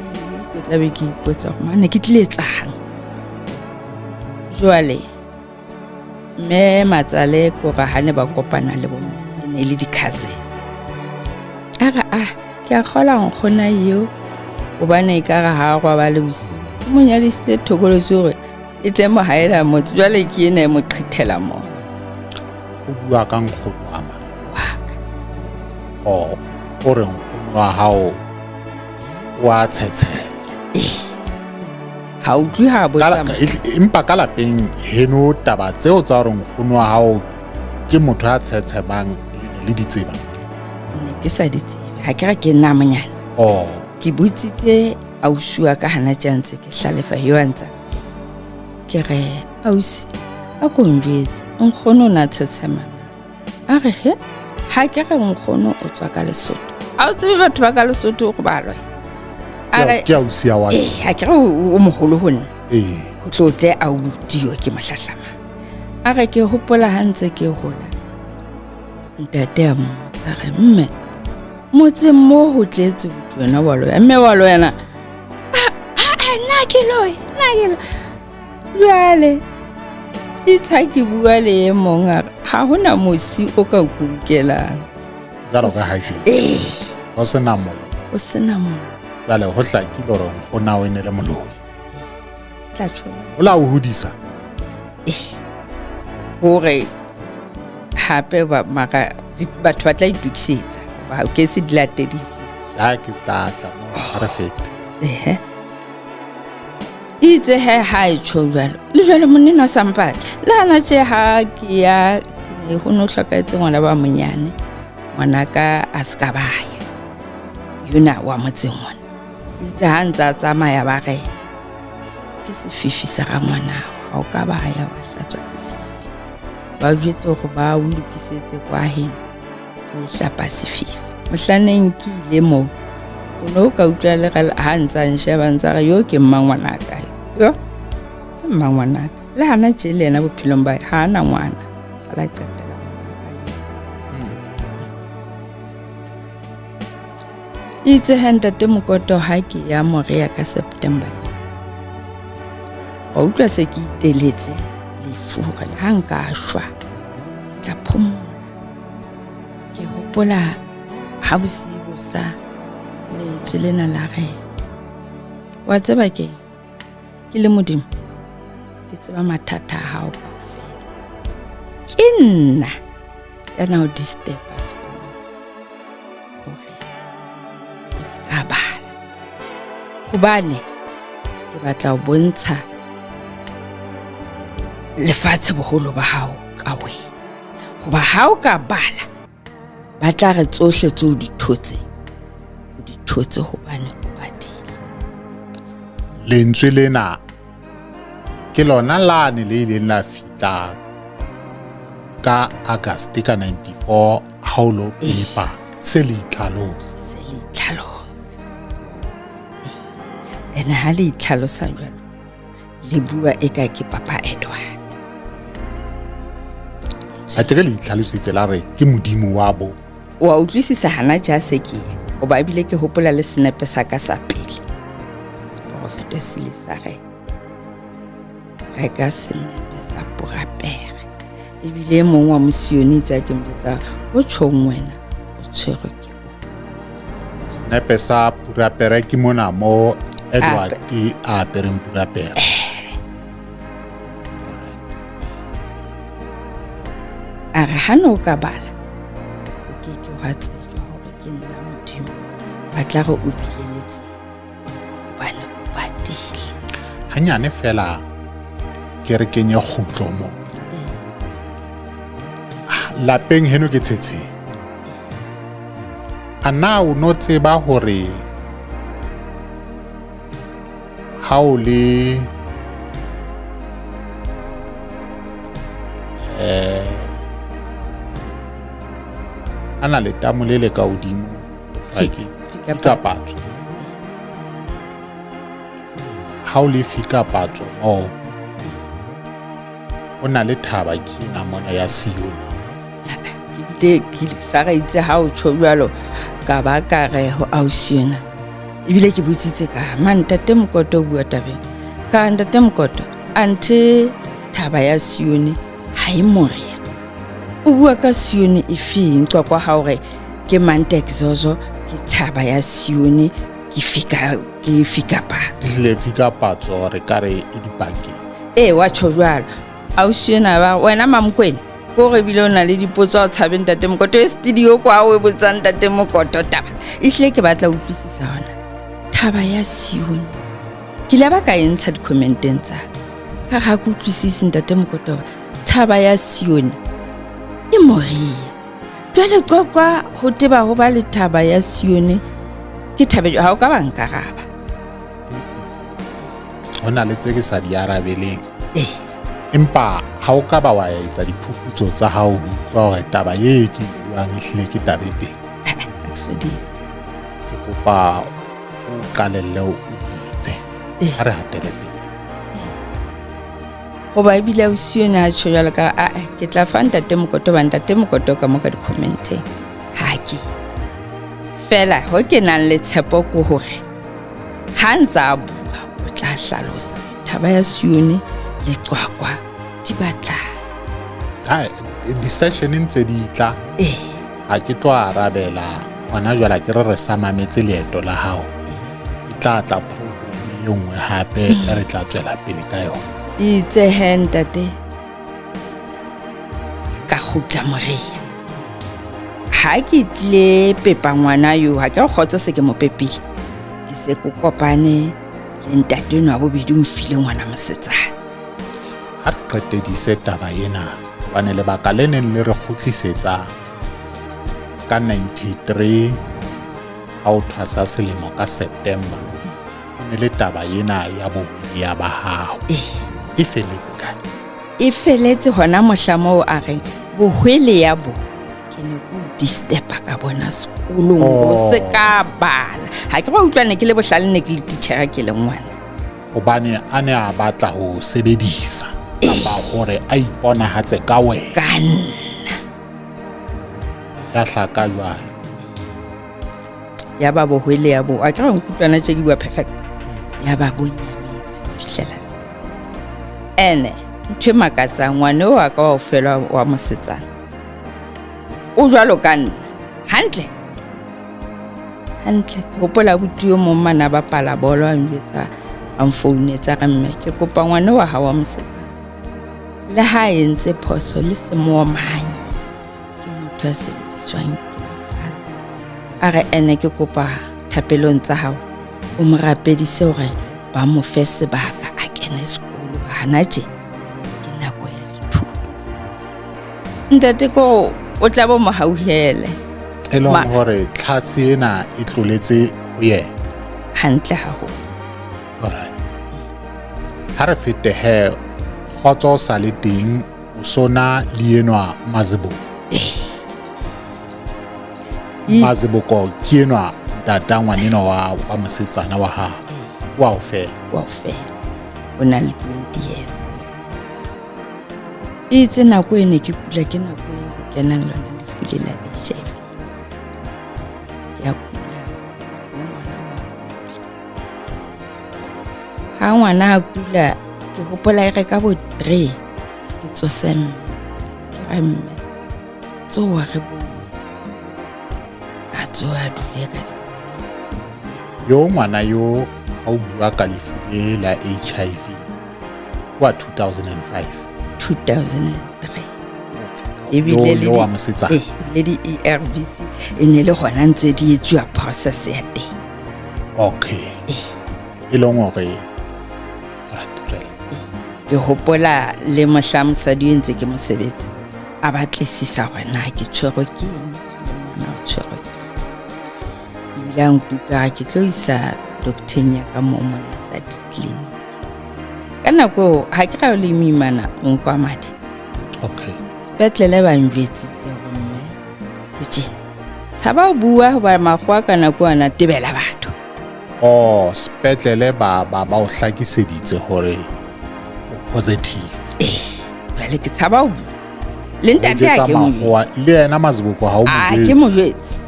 ke tla be ke ipotsa gore mane ke tlile etsang. Jwale mme Matsale kore ha ne ba kopana le bomme e ne e le di-cousin. A re ah ke a kgola nkgona eo hobane e ka re ha a robale bosiu ke mo nyadisitse thokolotsi hore e tle mo haela motse, jwale ke ena e mo qhethela motse. O bua ka nkgono wa mang? Wa ka. O o re nkgono wa hao wa tshetshela. Ha utlwe ha botsa. Empa ka lapeng heno taba tseo tsa hore nkgono wa hao ke motho ya tshetshebang le ne le di tseba? Ne ke sa di tsebe. Ha ke re ke nna monyane. Oh. Ke botsitse ausi wa ka hana tje ntse ke hlalefa yo a ntsa. Ke re ausi a ko njwetse nkgono o na tshetshemana. A re he ha ke re nkgono o tswa ka Lesotho. Ha o tsebe batho ba ka Lesotho go ba lwa. A re ke ausi ya wa. Eh, ha ke re o moholo ho nna. Eh. Ho tlo tle a butiwe ke mohlahlama. A re ke hopola ha ntse ke hola. Ntate a mmotsa re mme motseng mo ho tletse ho wena wa loya mme wa loya na. Nna ke loye, nna ke loye. Jwale itse ke bua le e mong a re ha hona mosi o ka kunkelang. Jwalo ka ha ke. Eh. Ho sena mollo. Ho sena mollo. Jwale ho hlakile hore nkgona o ne le moloi. Tla tjho. O la o hodisa. Eh. Hore hape ba mara batho ba tla itokisetsa ba ke se di latedisise. Ha ke tla tla mo ha re fete. Eh. Itse he ha e tjho jwalo. Le jwale monna o sa mpatla. Le hana tje ha ke ya ke ne ho no hlokahetse ngwana ba monyane. Ngwanaka a se ka baya. Yona wa motseng ona. Itse ha ntse a tsamaya ba re ke sefifi sa ga ngwana ha o ka baya wa hlatswa sefifi. Ba jwetse hore ba o lokisetse kwa heno. O hlapa sefifi. Mohlaneng ke ile moo. O ne o ka utlwa le ha ntse a nsheba ntse a re yo ke mmangwanaka. Yo ke mmangwanaka. Le hana tje le yena bophelong ba ha ana ngwana. Sala qetela ngwanaka yo. Itse ha ntate Mokoto ha ke ya Morea ka September. Wa utlwa se ke iteletse lefu hore le ha nka shwa tla phomola. Ke hopola ha bosiu bo sa lentswe lena la re wa tseba ke ke le Modimo ke tseba mathata a hao kaofela. Ke nna ya na o disturba sekolong hore o se ka bala hobane ke batla ho bontsha lefatshe boholo ba hao ka wena. Hoba ha o ka bala ba tla re tsohle tse o di thotseng o di thotse hobane o badile. Lentswe lena ke lona lane le ileng la fihla ka August ka 94 ha o lo pepa se le itlhalosa. Se le itlhalosa. Ene ha le itlhalosa jwalo le bua e ka ke Papa Edward. A ke re le itlhalositse la re ke Modimo wa bo. Wa utlwisisa hana ja se ke hoba ebile ke hopola le senepe sa ka sa pele. Seporofeto se ile sa re reka senepe sa porapere. Ebile e mong wa mosione itse a ke mojwetsa o tjhong wena o tshwerwe ke o. Senepe sa purapere ke mona mo Edward a apereng purapere. A re ha no ka bala o ke ke wa tsejwa hore ke nna Modimo. Ba tla re o bile le tsebo hobane o badile. Hanyane fela ke re kenye kgutlo mo. Lapeng heno ke Tshetsheng. A na o no tseba hore ha o le ana letamo le le ka hodimo fika patso, ha o le fika patso moo o na le thaba ke ena mona ya Sione. Ke bile ke sa re itse ha o tjho jwalo ka ba ka re ho ausi yona, ebile ke botsitse ka ma ntate Mokoto o bua tabeng ka ntate Mokoto, anthe thaba ya Sione ha e Moria, o bua ka Sione e feng? Qwaqwa ha o re ke Mantek Zozo, ke thaba ya Sione, ke fika ke fika patso, ehlile fika patso re ka re e dipakeng. Ee, wa tjho jwalo ausi ena ba wena Mamokwena, ko re bile o na le dipotso o tshabe ntate Mokoto e studio kwa o e botsang ntate Mokoto taba ehlile ke batla utlwisisa hona thaba ya Sione. Ke ile ba ka e ntsha di-commenteng tsa ka ga ke utlwisise ntate Mokoto thaba ya Sione e Moria. Jwale Qwaqwa ho teba ho ba le thaba ya Sione ke thabe ha o ka ba nkaraba. Ho na le tse ke sa di arabeleng. Empa ha o ka ba wa etsa diphuputso tsa hao ho utlwa hore taba ye ke buang ehlile ke taba e teng. Ha ke so di etse. Ke kopa o qalelle o di etse. Ha re hatele pele. Hoba ebile ausi ena a tjho jwalo ka a ke tla fa ntate Mokoto, ba ntate Mokoto ka mo ka di-commenteng ha ke fela ho ke nang le tshepo ko hore ha ntse a bua o tla hlalosa thaba ya Sione le Qwaqwa di batlang. Ha di-session ntse di tla, ha ke tlo arabela hona jwale, ke re re sa mametse leeto la hao, e tla tla program e nngwe hape e re tla tswela pele ka yona. Itse he ntate ka kgutla Moria, ha ke tlile pepa ngwana yo, ha ke re kgotso se ke mo pepile, ke se ke kopane le ntate enwa wa bobedi o mfile ngwana mosetsana. Ha re qetedise taba ena, hobane lebaka le neng le re kgutlisetsa ka 93 ha o thwasa selemo ka September, e ne le taba ena ya bohweya ba hao. E feletse kae? E feletse hona mohla moo a reng bohwele ya bo ke ne ke o disturba ka bona sekolong, o se ka bala. Ha ke go utlwa ne ke le bohlale, ne ke le titjhere ke le ngwana. Hobane a ne a batla ho sebedisa kapa hore a iponahatse ka wena. Ka nna. Ya hlaka jwalo. Ya ba bohwele ya bo. A ke re nkutlwana tje ke bua perfect. Ya ba bo nyametse ho fihlela. Ene ntho e makatsang ngwana o wa ka wa ofela wa mosetsana. O jwalo ka nna. Hantle. Hantle. Ke hopola abuti yo mong mane a bapala bolo a njwetsa, a nfounetsa re mme ke kopa ngwana wa hao wa mosetsana. Le ha a entse phoso le se mo omanye. Ke motho ya sebediswang ke lefatshe. A re ene ke kopa thapelong tsa hao o mo rapedise hore ba mo fe sebaka a kene sekolo, ba hana tje ke nako ya dithuto. Ntate ko o tla bo mo hauhele. E leng hore tlhase ena e tloletse ho yena. Hantle haholo. Alright. Ha re fete he, kgotso o sa le teng, o sona le enwa Maziboko. Maziboko ke enwa ntata ngwanenwa wa mosetsana wa hao. Wa o fela. Wa o fela. O na le 20 years. Itse nako e ne ke kula ke nako e ho kenang lona lefu le la HIV. Ke a kula le ngwana wa kula. Ha ngwana a kula ke hopola e re ka bo 3 ke tsose mme. Ke re mme tsoha re bue. A tsoha a dule ka di. Yo ngwana yo ha o bua ka lefu le la HIV wa 2005. 2003. Ebile le wa mosetsana. Le di ARVC e ne le hona ntse di etsuwa process ya teng. Okay. E leng hore alright, tswela. Ke hopola le mohla mosadi o ntse ke mosebetsi. A batlisisa gore na ke tshwerwe ke eng, ngwana o tshwerwe ke eng. Ebile a nkuka ke tlo isa docteng ya ka mo mona sa di-clinic. Ka nako eo ha ke ra le moimana o nkwa madi. Okay. Sepetlele ba njwetsitse gore mme o tjena tshaba ho bua hoba makgowa ka nako ana tebela batho. Oh, sepetlele ba o hlakiseditse hore o positive. Jwale ke tshaba ho bua. Le ntate ha ke mo jwetse. Le yena Mazibuko ha o mo A ke mo jwetse.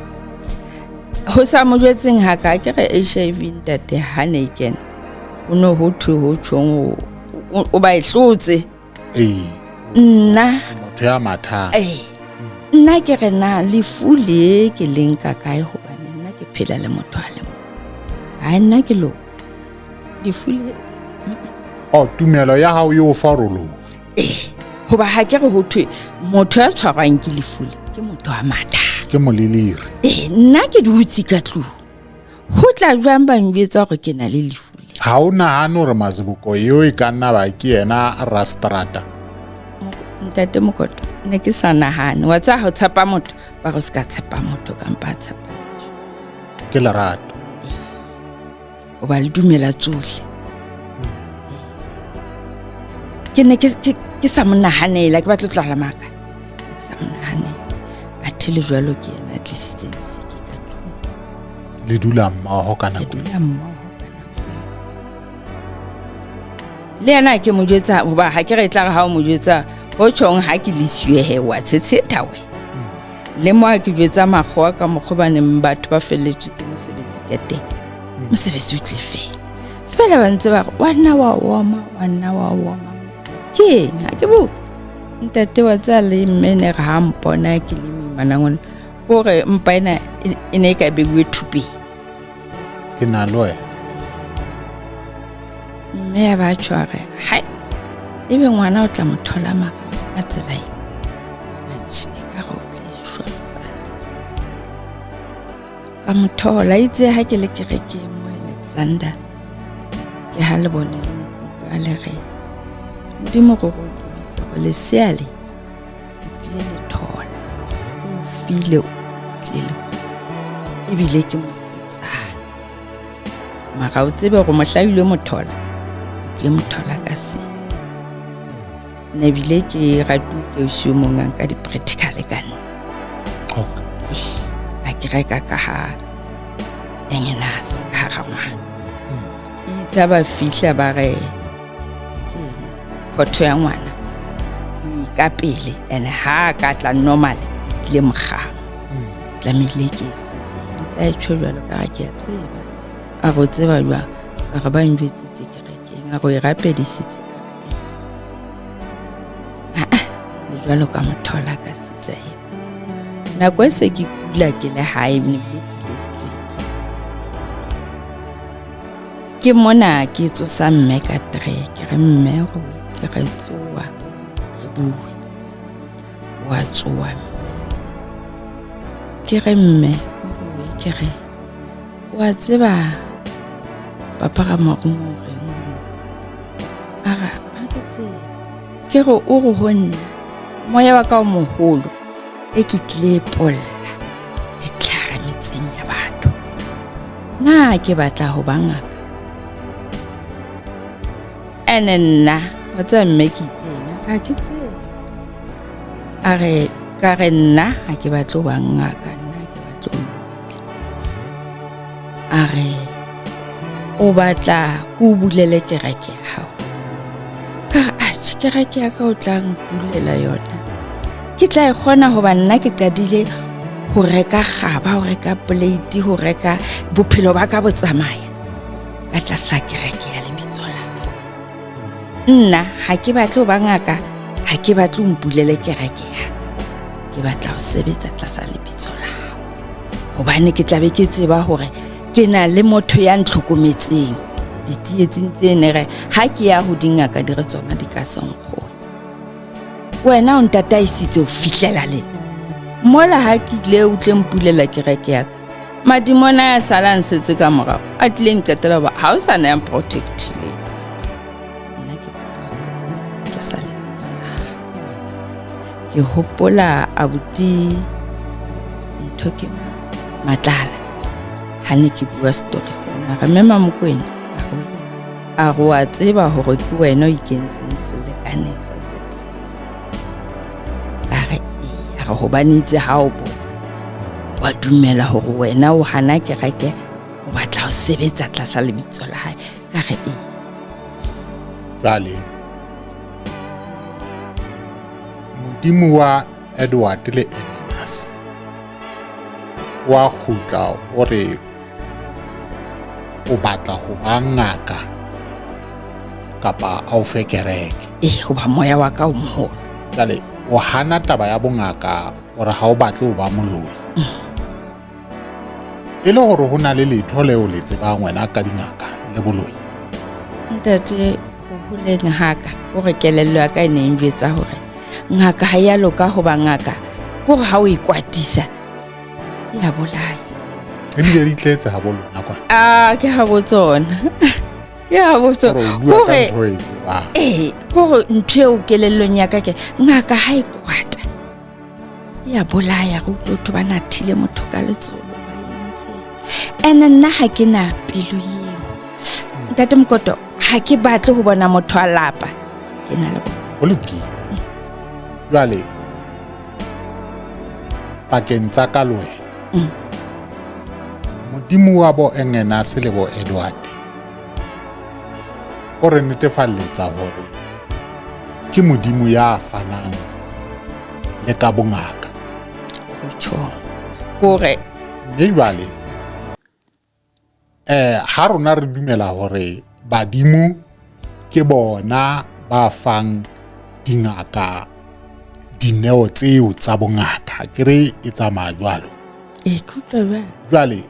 Ho sa mo jwetseng ha ka ke re HIV ntate ha ne e kena. O no ho thwe ho tjhong o ba e hlotse. Ee. Nna motho ya mathang. Ee. Nna ke re na lefu le ke le nka kae hobane nna ke phela le motho a le mong. Ha nna ke lo. Lefu le. Oh, tumelo ya hao e o fa hore o lo. Ee. Hoba ha ke re ho thwe motho ya tshwarwang ke lefu le ke motho a mathang. Ke moleliri. Ee, nna ke dutse ka tlung. Ho tla jwang ba njwetsa hore ke na le lefu le? Ha o nahane hore Mazibuko eo e ka nna ba ke yena rastrata? Ntate Mokoto, ne ke sa nahane. Wa tseba ha o tshepa motho, ba re o se ka tshepa motho kampa a tshepa lejwe. Ke lerato. Hoba le dumela tsohle. Ke ne ke sa mo nahanela, ke batla ho tlala maka. Ke sa mo nahanela. Athe le jwalo ke yena a tlisitseng siki ka tlung. Le dula mmoho ka nako. Le dula mmoho ka nako. Le yena ke mo jwetsa hoba ha ke re tla re ha o mo jwetsa ho tjhong ha ke le siwe he wa tshetsheta we. Le mo ke jwetsa makgowa ka mokgwa ba neng batho ba felletswe ke mosebetsi ka teng. Mosebetsi o tle fela. Fela ba ntse ba re wa nna wa oma, wa nna wa oma. Ke eng ha ke bue? Ntate wa tsaya le mme ne re ha mpona ke le moimana ngwana. Kore mpa ena e ne e ka beuwe thupeng. Ke na le wena. Mme ya ba tjho a re, hai, ebe ngwana o tla mo thola mara ka tsela e. Atjhe, e ka re o tla shwa mosadi. Ka mo thola, itse ha ke le kerekeng mo Alexander, ke ha le bone le nkuka le re, Modimo go go tsebise gore lesea le o tlile le thola, o file o tlile le kopa, ebile ke mosetsana. Mara o tsebe gore mohla o ile mo thola, o tlile mo thola ka sisi. Nna ebile ke ratuwe ke ausi o mong a nka di-practical ka nna. Okay. A ke reka ka ha engenase ka hara ngwana. Itse ha ba fihla ba re ke eng, khotho ya ngwana e ka pele and ha ka tla normal e tlile mokgama. Tlamehile ke sise. Ntse a tjho jwalo ka re ke a tseba. A re o tseba jwang? Ka re ba njwetsitse kerekeng, a re o e rapedisitse ka re ah, le jwalo ka mothola ka sisa eo. Nako e se ke kula ke le hae mme ebile ke ile setswetse. Ke mona ke tsosa mme ka 3, ke re mme ruri, ke re tsoa re bue. Wa tsoa mme. Ke re mme ruri, ke re wa tseba papa ga marumo o reng? A re ha ke tsebe. Ke re o re ho nna moya wa ka o moholo e ke tlile polla ditlhare metseng ya batho. Na ke batla ho ba ngaka? Ene nna wa tseba mme ke itseng ha ke tsebe. A re ka re nna ha ke batle ho ba ngaka, nna ke batla ho loka. A re o batla ke o bulele kereke ya hao. Ka re atjhe, kereke ya ka o tla mpulela yona. Ke tla e kgona hoba nna ke qadile ho reka kgaba, ho reka plate, ho reka bophelo ba ka bo tsamaya ka tlasa kereke ya lebitso la ka. Nna ha ke batle ho ba ngaka, ha ke batle ho mpulele kereke ya ka. Ke batla ho sebetsa tlasa lebitso la hao. Hobane ke tla be ke tseba hore ke na le motho ya ntlhokometseng. Ditsietsing tse ne re ha ke ya ho dingaka di re tsona di ka se nkgone. Wena o ntataisitse ho fihlela lena. Mola ha ke ile o tle mpulela kereke ya ka. Madimona ya sala a nsetse ka morao, a tlile nqetela hoba ha o sa na ya mprotectileng. Nna ke kopa ho sebetsa tlasa lebitso la hao. Ke hopola abuti ntho ke Matlala ha ne ke bua story sena, re mema Mokoena a re wa tseba hore ke wena o ikentseng selekane sa ZCC. Ka re ee, a re hobane itse ha o botsa wa dumela hore wena o hana kereke, o batla ho sebetsa tlasa lebitso la hae. Ka re ee. Jwale Modimo wa Edward le Eninas wa kgutla o re o batla ho ba ngaka kapa a o fe kereke. Ee, hoba moya wa ka o moholo. Jwale o hana taba ya bongaka, o re ha o batle ho ba moloi. E le hore ho na le letho leo le tsebang wena ka dingaka le boloi? Ntate, ho holeng haka kore kelello ya ka e ne e njwetsa hore ngaka ha ya loka hoba ngaka kore ha o e kwatisa e ya bolaya. Ebile di tletse ha bolona kwa. Ah, ke ha botsona. Ke ha botsona. Kore eh kore ntho eo kelellong ya ka ke ngaka ha e kwata ya bolaya, re utlwe batho ba nathile motho ka letsolo ba entse. Ene nna ha ke na pelo eo. Ntate Mokoto, ha ke batle ho bona motho a lapa. Ke na le bona. Ho lokile. Jwale pakeng tsa ka le wena, Modimo wa bo Engenase le bo Edward o re netefalletsa hore ke Modimo ya fanang le ka bongaka. Ho tjho. Kore mme jwale ha rona re dumela hore badimo ke bona ba fang dingaka dineo tseo tsa bongaka, ke re e tsamaya jwalo. E ke utlwa jwalo. Jwale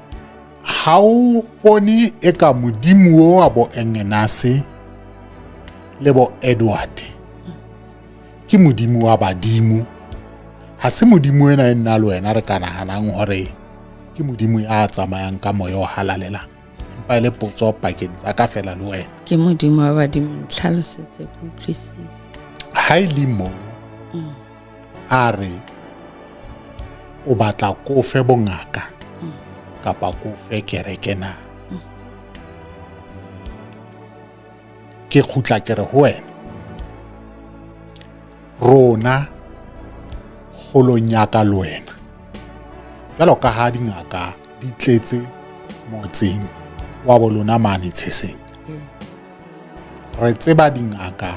ha o bone eka Modimo o wa bo Engenase le bo Edward ke Modimo wa badimo, ha se Modimo ena e nna le wena re ka nahanang hore ke Modimo ya tsamayang ka moya o halalelang, empa e le potso pakeng tsa ka fela le wena. Ke Modimo wa badimo, ntlhalosetse ke utlwisise. Ha e le mo a re o batla kofe bongaka kapa kofe kereke na? Ke kgutla ke re ho wena, rona kgolong ya ka le wena, jwalo ka ha dingaka di tletse motseng wa bolona mane Tsheseng, re tseba dingaka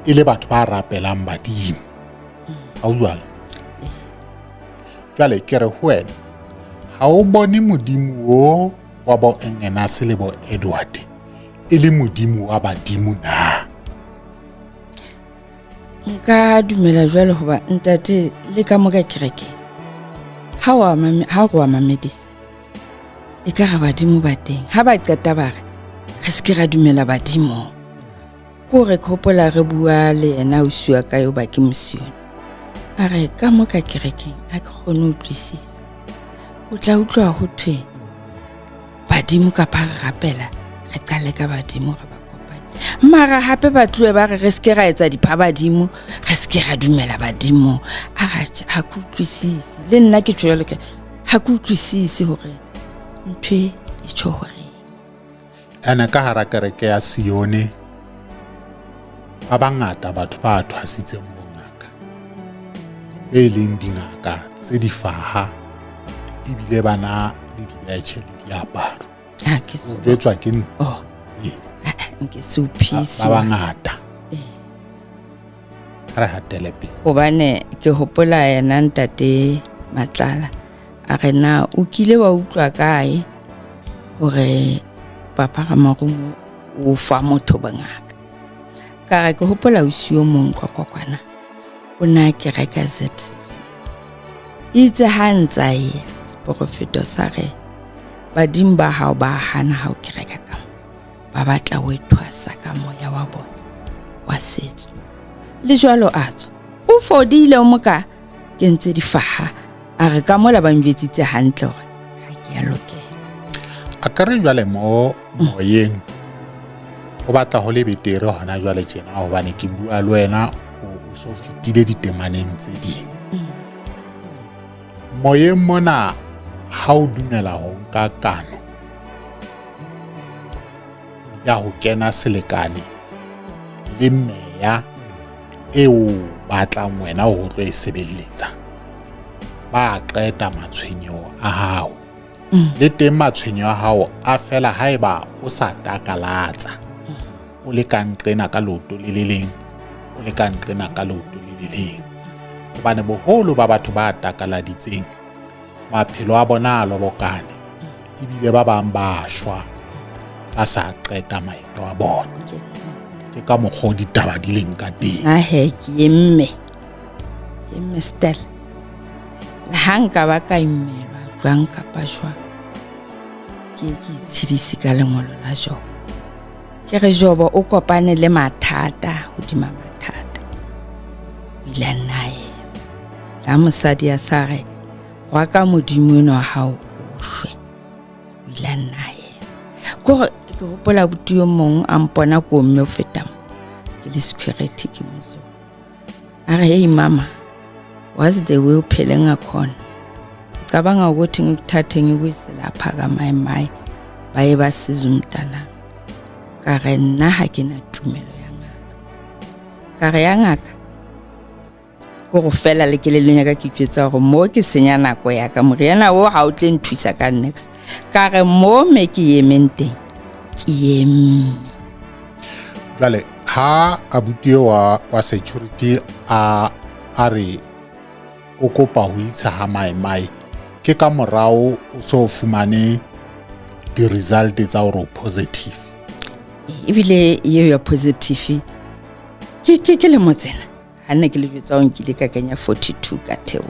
e le batho ba rapelang badimo. Ha o jwalo? Jwale ke re ho wena, ha o bone Modimo o wa bo Engenase le bo Edward e le Modimo wa badimo na? Nka dumela jwalo hoba ntate le ka mo ka kerekeng ha wa ha re wa mamedisa e ka re badimo ba teng, ha ba qeta ba re re se ke ra dumela badimo. Ko re hopola re bua le yena ausi wa ka eo ba ke mosione, a re ka mo ka kerekeng ha ke kgone ho utlwisisa. O tla utlwa ho thwe badimo kapa re rapela re qale ka badimo re ba kopane, mara hape ba tlohe ba re re se ke ra etsa dipha badimo, re se ke ra dumela badimo. A re ha ke utlwisise, le nna ke tjho jwalo ke ha ke utlwisise hore ntho e tjho hore. Ene ka hara kereke ya Sione ba bangata batho ba thwasitseng bongaka, be leng dingaka tse difaha ebile ba na le dibetjhe le diaparo. Ha ke so jwetswa ke oh nke se uphise ba bangata. Re hatele pele hobane ke hopola yena ntate Matlala a re na o kile wa utlwa kae hore papa Ramarumo o fa motho bongaka? Ka re ke hopola ausi o mong kwakwana o na ke reka ZCC, itse ha ntsa ya seporofeto sa re badimo ba hao ba hana ha o ke reka ka mo, ba batla o ethwasa ka moya wa bona wa setso. Le jwalo a tswa o fodile o moka ke ntse difaha, a re ka mola ba njwetsitse hantle hore ha ke ya lokela. A ka re jwale mo moyeng o batla ho le betere hona jwale tjena, hobane ke bua le wena o O so fetile ditemaneng tse ding. Moyeng mona ha o dumela ho nka kano ya ho kena selekane le meya eo batlang wena o tlo e sebeletsa, ba qeta matshwenyeho a hao. Le teng matshwenyeho a hao a fela haeba o sa takalatsa, o le ka nqena ka leoto le le leng, o le ka nqena ka leoto le le leng. Hobane boholo ba batho ba takaladitseng maphelo a bona a lobokane, ebile ba bang ba shwa ba sa qeta maeto a bona. Ke ka mokgwa o ditaba di leng ka teng. Ahe, ke emme, ke emme Stella. Le ha nka ba ka imelwa jwang kapa jwang, ke ke itshedise ka lengolo la Jobo. Ke re Jobo o kopane le mathata hodima mathata, o ile a nna a ema. La mosadi a sa re rwa ka Modimo enwa wa hao o shwe, o ile a nna a ema. Ke hore ke hopola abuti yo mong a mpona ko mme o feta mo, ke le security ke mozulu. A re, hey mama, what's the way o phele ngakhona? Ngicabanga ukuthi ngikuthathe ngikuyise lapha ka mai baye basiza umntanami. Ka re nna ha ke na tumelo ya ngaka. Ka re ya ngaka ko go fela le kelelong ya ka ke itjwetsa hore mo ke senya nako ya ka, moriana o ha o tle nthusa ka next. Ka re mo me ke emeng teng, ke emme. Jwale ha abuti wa security a re o kopa ho isa ha mai mai, ke ka morao o so fumane di-result tsa hore o positive. Ebile eo ya positive ke lemo tsena ha nne ke le jwetsa o nkile ka kenya 42 ka theo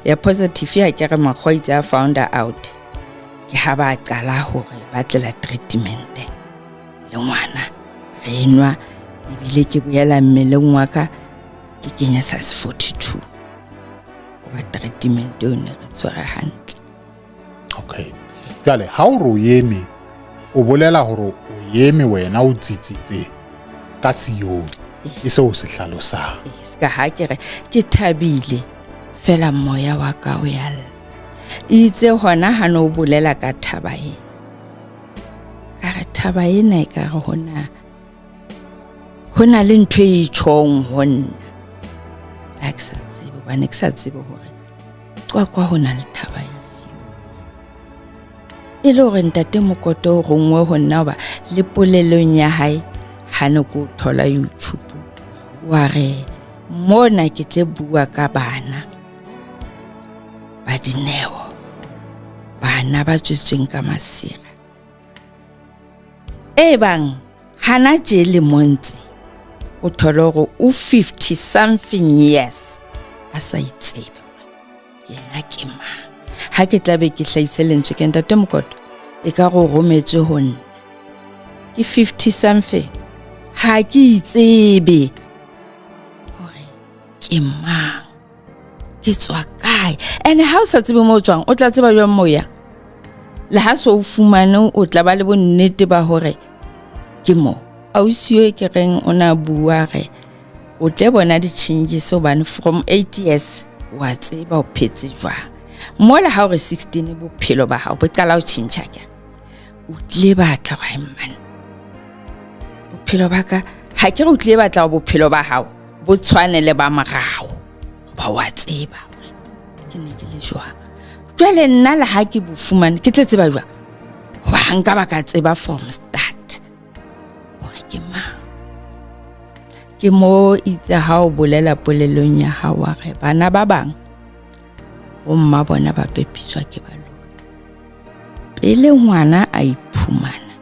ya positive. Ya ke re makgwa itse a found out ke ha ba qala hore ba tlela treatment le ngwana re nwa, ebile ke boela mmeleng wa ka ke kenya size 42 hoba treatment eo ne re tshwere hantle. Okay, jwale ha o re o eme, o bolela hore o eme wena o tsitsitse ka Sione, ke seo se hlalosang. Ska ha ke re ke thabile fela moya wa ka o ya lla. Itse hona ha no bolela ka thaba ena, ka re thaba ena e ka re hona le ntho e tjhong ho nna. Ha ke sa tsebe, hobane ke sa tsebe hore Qwaqwa ho na le thaba ya Sione. E le hore ntate Mokoto o rongwe ho nna, hoba le polelong ya hae ha ne ko thola YouTube wa re mona ke tle bua ka bana ba dineo, bana ba tswetsweng ka masira e bang hana tje lemong tse o thole hore o 50 something years a sa itsebe yena ke mang. Ha ke tla be ke hlahise lentswe ke ntate Mokoto, e ka go rometswe ho nna ke 50 something, ha ke itsebe hore ke mang, ke tswa kae. And ha o sa tsebe mo o tswang, o tla tseba jwang mo o yang? Le ha so o fumane, o tla ba le bonnete ba hore ke mo. Ausi yo ke reng o na bua re o tle bona di-changes, hobane from 8 years wa tseba o phetse jwang. Mola ha o re 16 bophelo ba hao bo qala ho tjhentjha, ke o tlile batla hore man bophelo ba ka, ha ke re o tlile batla hore bophelo ba hao bo tshwane le ba morao, ba wa tseba hore ke ne ke le jwang. Jwale nna le ha ke bo fumane ke tle tseba jwang, hoba ha nka ba ka tseba from start hore ke mang. Ke mo itse ha o bolela polelong ya hao wa re bana ba bang bomma bona ba pepiswa ke baloi. Pele ngwana a iphumana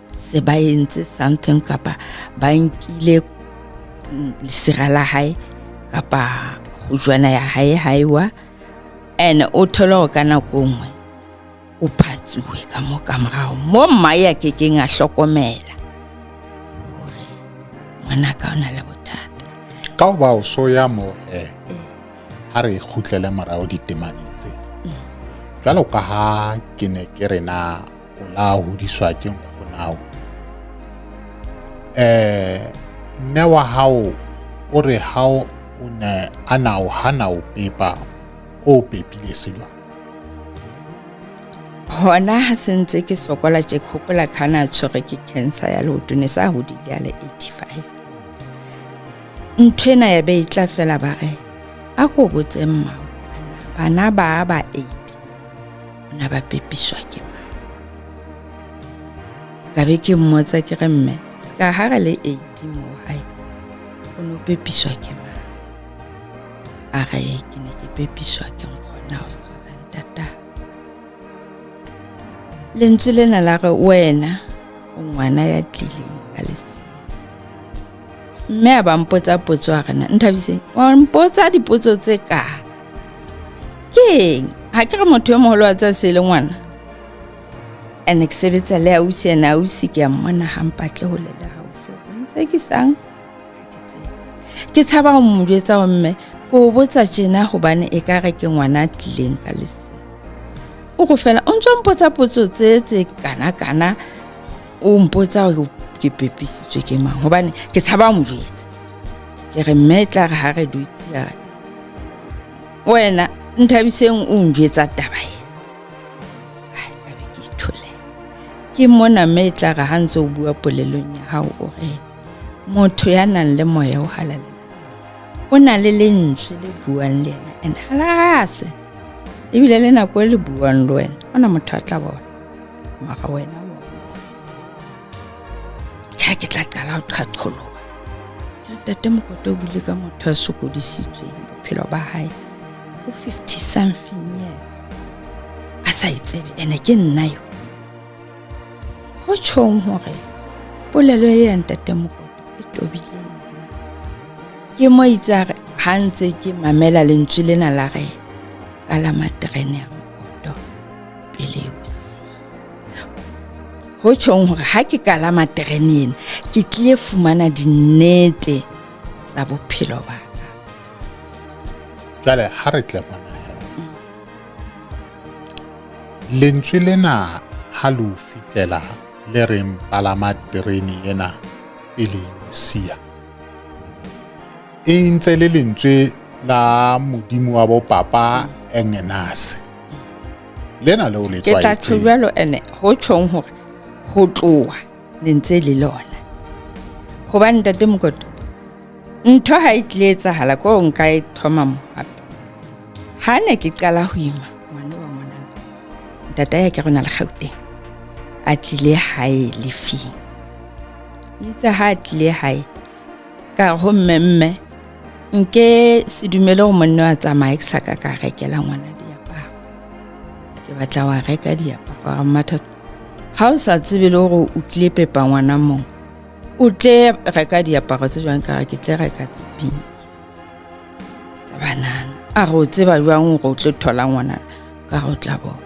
se ba entse something kapa ba nkile lesira la hae kapa kgujwana ya hae haewa, and o thole hore ka nako nngwe o phatsuwe ka mo ka morao mo mma ya kekeng a hlokomela hore ngwanaka o na le bothata. Ka ho ba o so ya mo ha re kgutlele morao ditemaneng tsena. Jwalo ka ha ke ne ke re na o la hodiswa ke nkgonao, mme wa hao o re ha o ne a na o hana o pepa o pepile se jwang? Hona ha se ntse ke sokola tje, ke hopola ka na tshwerwe ke cancer ya leoto, ne sa hodile a le 85. Ntho ena ya be e tla fela, ba re a ko botse mmao hore na bana ba ba 8 o na ba pepiswa ke mang. Ka be ke mmotsa ke re, mme se ka ha re le 8 mo hae, o no pepiswa ke mang? A re ke ne ke pepiswa ke nkgona ho tswala ntata. Lentswe lena la re wena o ngwana ya tlileng ka lesea. Mme a ba mpotsa potso a rena, Nthabiseng, wa mpotsa dipotso tse ka keng? Ha ke re motho e moholo wa tsa se le ngwana. Ene ke sebetsa le ausi, ene ausi ke a mmona ha mpatle hole le haufi. O ntse ke sang ha ke tsebe. Ke tshaba ho mo jwetsa hore mme ke o botsa tjena hobane e ka re ke ngwana a tlileng ka lesea. O go fela o ntse o mpotsa potso tse tse kana kana, o mpotsa hore ke pepisitswe ke mang, hobane ke tshaba ho mo jwetsa. Ke re mme e tla re ha re dutse a re wena Nthabiseng o njwetsa taba ena. Ai, ka be ke ithole. Ke mona mme e tla re ha ntse o bua polelong ya hao o re motho ya nang le moya o halalelang o na le lentswe le buang le yena, and ha la rase ebile le nako e le buang le wena ona motho a tla bona, mara wena wa utlwa. Ke ha ke tla qala ho qhaqholoha. Ke re Ntate Mokoto o buile ka motho a sokodisitsweng bophelo ba hae o 50 something years a sa e tsebe, ene ke nna yo. Ho tjhong hore polelo e ya Ntate Mokoto e tobile nna. Ke mo itse a re ha ntse ke mamela lentswe lena la re kalama terene ya Mokoto pele o siya. Ho tjhong hore ha ke kalama terene ena ke tlile fumana dinnete tsa bophelo ba ka. Jwale ha re tle mona he, lentswe lena ha le o fihlela le reng palama terene ena pele o siya, e ntse le lentswe la Modimo wa bo papa Engenase lena leo le Ke tla tjho tlwaetseng. jwalo, ene ho tjhong hore ho tloha le ntse le lona. Hobane Ntate Mokoto, ntho ha e tlile etsahala ko nka e thoma mo hape. Ha ne ke qala ho ima ngwana wa ngwanana, ntata ya ke rona le Gauteng a tlile hae lefing. Itse ha a tlile hae ka re ho mme, mme nke se dumele hore monna wa tsamaye ke sa ka ka rekela ngwana diaparo. Ke batla wa reka diaparo. A re, Mmathato, ha o sa tsebe le hore o tlile pepa ngwana mong, o tle reka diaparo tse jwang? Ka re ke tle reka tse pink tsa banana. A re o tseba jwang hore o tlo thola ngwanana? Ka re o tla bona.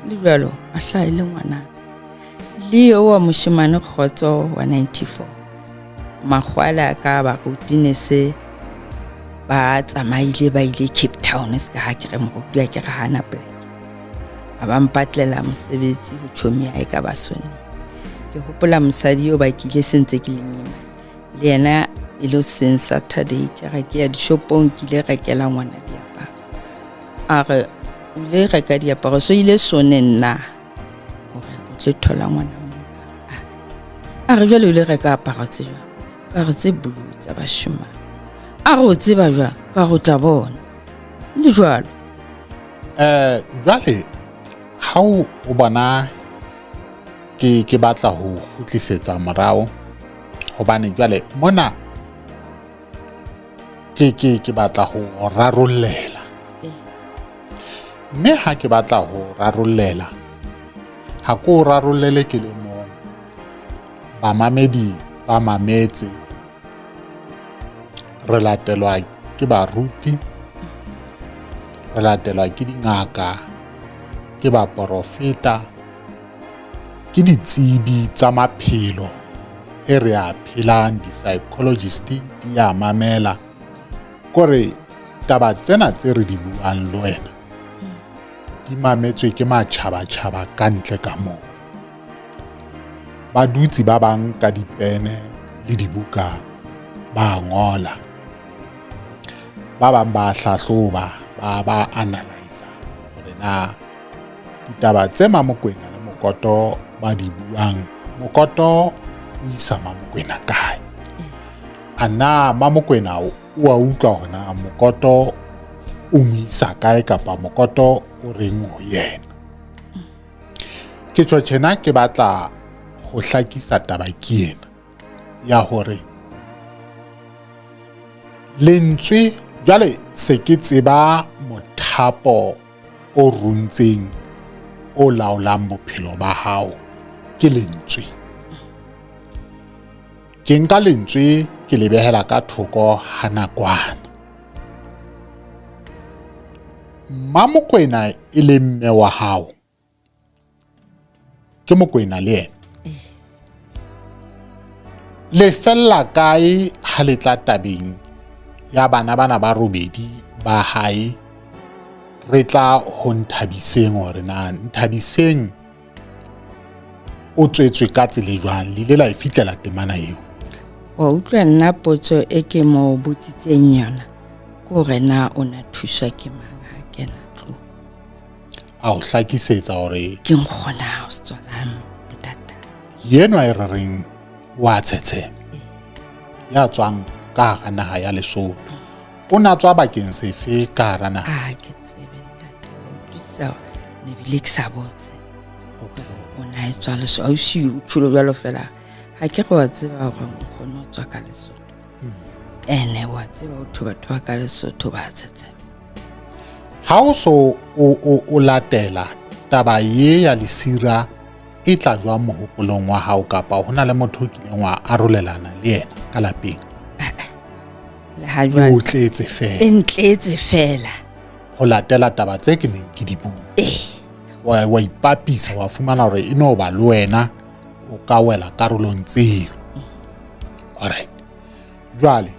Le jwalo a hlaha e le ngwanana. Le eo wa moshemane Kgotso wa 94, makgwala ka baruti ne se ba tsamaile ba ile Cape Town, se ka ha ke re moruti a ke re hana plek. A ba mpatlela mosebetsi ho tjhomi ya hae ka basone. Ke hopola mosadi eo ba kile se ntse ke le moimana le yena e le seng Saturday, ke re ke ya dishopong ke ile rekela ngwana diaparo. A re o ile reka diaparo so ile sone nna hore o tlo thola ngwana mong. A re jwale o ile reka aparo tse jwang? Ka re tse blue tsa bashemane. A re o tseba jwang? Ka re o tla bona. Le jwalo. Jwale ha o bona ke batla ho kgutlisetsa morao, hobane jwale mona ke batla ho rarollela. Mme ha ke batla ho rarollela, ha ke o rarollele ke le mong. Bamamedi ba mametse, re latelwa ke baruti, re latelwa ke dingaka, ke baporofeta, ke ditsebi tsa maphelo e re a phelang, di-psychologist di a mamela. Kore taba tsena tse re di buang le wena di mametswe ke matjhabatjhaba ka ntle ka moo. Ba dutse ba bang ka dipene le dibuka ba ngola. Ba bang ba hlahloba, ba ba analyza hore na ditaba tse Mamokwena le Mokoto ba di buang, Mokoto o isa Mamokwena kae? A na Mamokwena o a utlwa hore na Mokoto o mo isa kae kapa Mokoto o reng ho yena? Ke tjho tjena ke batla ho hlakisa taba ke ena ya hore lentswe jwale se ke tseba mothapo o runtseng o laolang bophelo ba hao ke lentswe. Ke nka lentswe ke le behela ka thoko ha nakwana. Mmamokwena e leng mme wa hao ke Mokwena le yena. Le fella kae ha le tla tabeng ya bana bana ba robedi ba hae? Re tla ho Nthabiseng hore na Nthabiseng o tswetswe ka tsela e jwang, le ile la e fihlela temana eo? Wa utlwa nna potso e ke mo botsitseng yona ke hore na o na thuswa ke mang ha kena tlung. A o hlakisetsa hore ke nkgona ho setswalang ntata yenwa e re reng wa tshetshema ya tswang ka hara naha ya Lesotho, o na tswa bakeng sefe ka hara naha? A ke tsebe ntate, wa utlwisisa ne bile ke sa botse o na e tswa Lesotho. Ausi o tjholo jwalo fela, ha ke re wa tseba hore nkgono o tswa ka Lesotho, ene wa tseba o thwe batho ba ka Lesotho ba tshetshema. Ha o so o latela taba ye ya lesira e tla jwang mohopolong wa hao, kapa ho na le motho o kileng wa arolelana le yena ka lapeng? Le ha jwale o tletse fela, e ntletse fela ho latela taba tse ke neng ke di bua. Wa ipapisa, wa fumana hore e no ba le wena o ka wela karolong tseo. Alright, jwale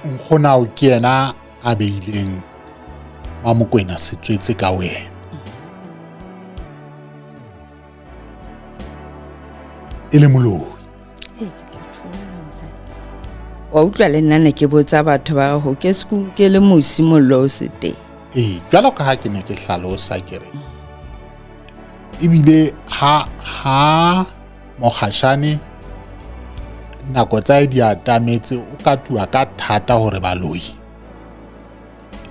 nkgonao ke yena a beileng Mamokwena setswetse ka wena. E le moloi. Wa utlwa le nna ne ke botsa batho ba ho ke sekung ke le mosi mollo o se teng. Ee, jwalo ka ha ke ne ke hlalosa ke re ebile ha mokgashane nako tsa di atametse o ka tua ka thata hore baloi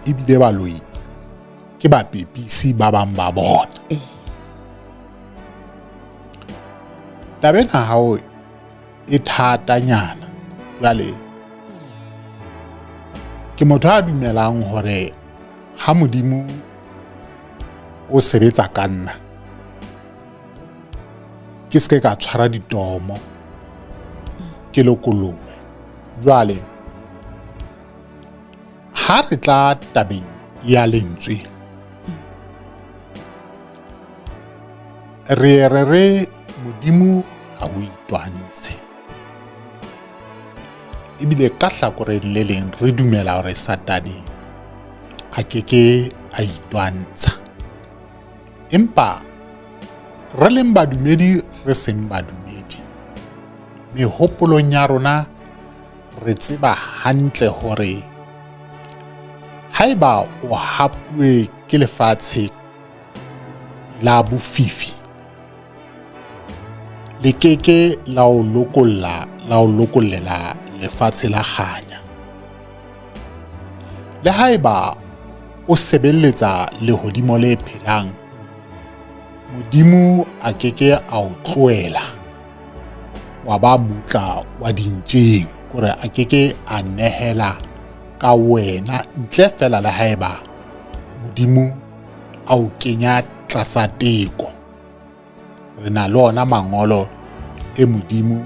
ebile baloi ke bapepisi ba bang ba bona. Taba ena hao e thatanyana. Jwale ke motho a dumelang hore ha Modimo o sebetsa ka nna ke se ke ka tshwara ditomo ke lokolohe. Jwale ha re tla tabeng ya lentswe re re re Modimo ha o itwantshe, ebile ka hlakoreng le leng re dumela hore Satane a ke ke a itwantsha, empa re leng badumedi re seng badumedi mehopolong ya rona re tseba hantle hore haeba o hapuwe ke lefatshe la bofifi le keke la o lokolla la o lokollela lefatshe la kganya. Le haeba o sebeletsa lehodimo le phelang, Modimo a keke a o tlohela wa ba mutla wa dintjeng, kore a keke a nehela ka wena ntle fela le haeba Modimo a o kenya tlasa teko. Re na le ona mangolo e Modimo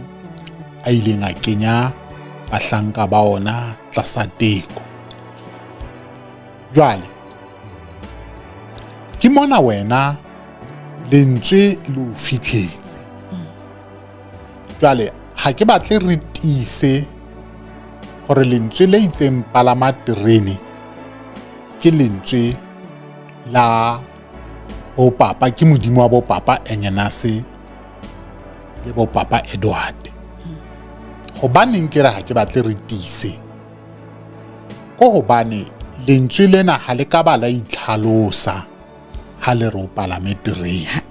a ileng a kenya bahlanka ba ona tlasa teko. Jwale ke mona wena lentswe le o fitlhetse. Jwale ha ke batle re tiise hore lentswe le itseng palama terene ke lentswe la bopapa, ke Modimo wa bopapa Engenase le bopapa Edward. Hobaneng ke re ha ke batle re tiise? Ko hobane lentswe lena ha le ka ba la itlhalosa ha le re o palame terene.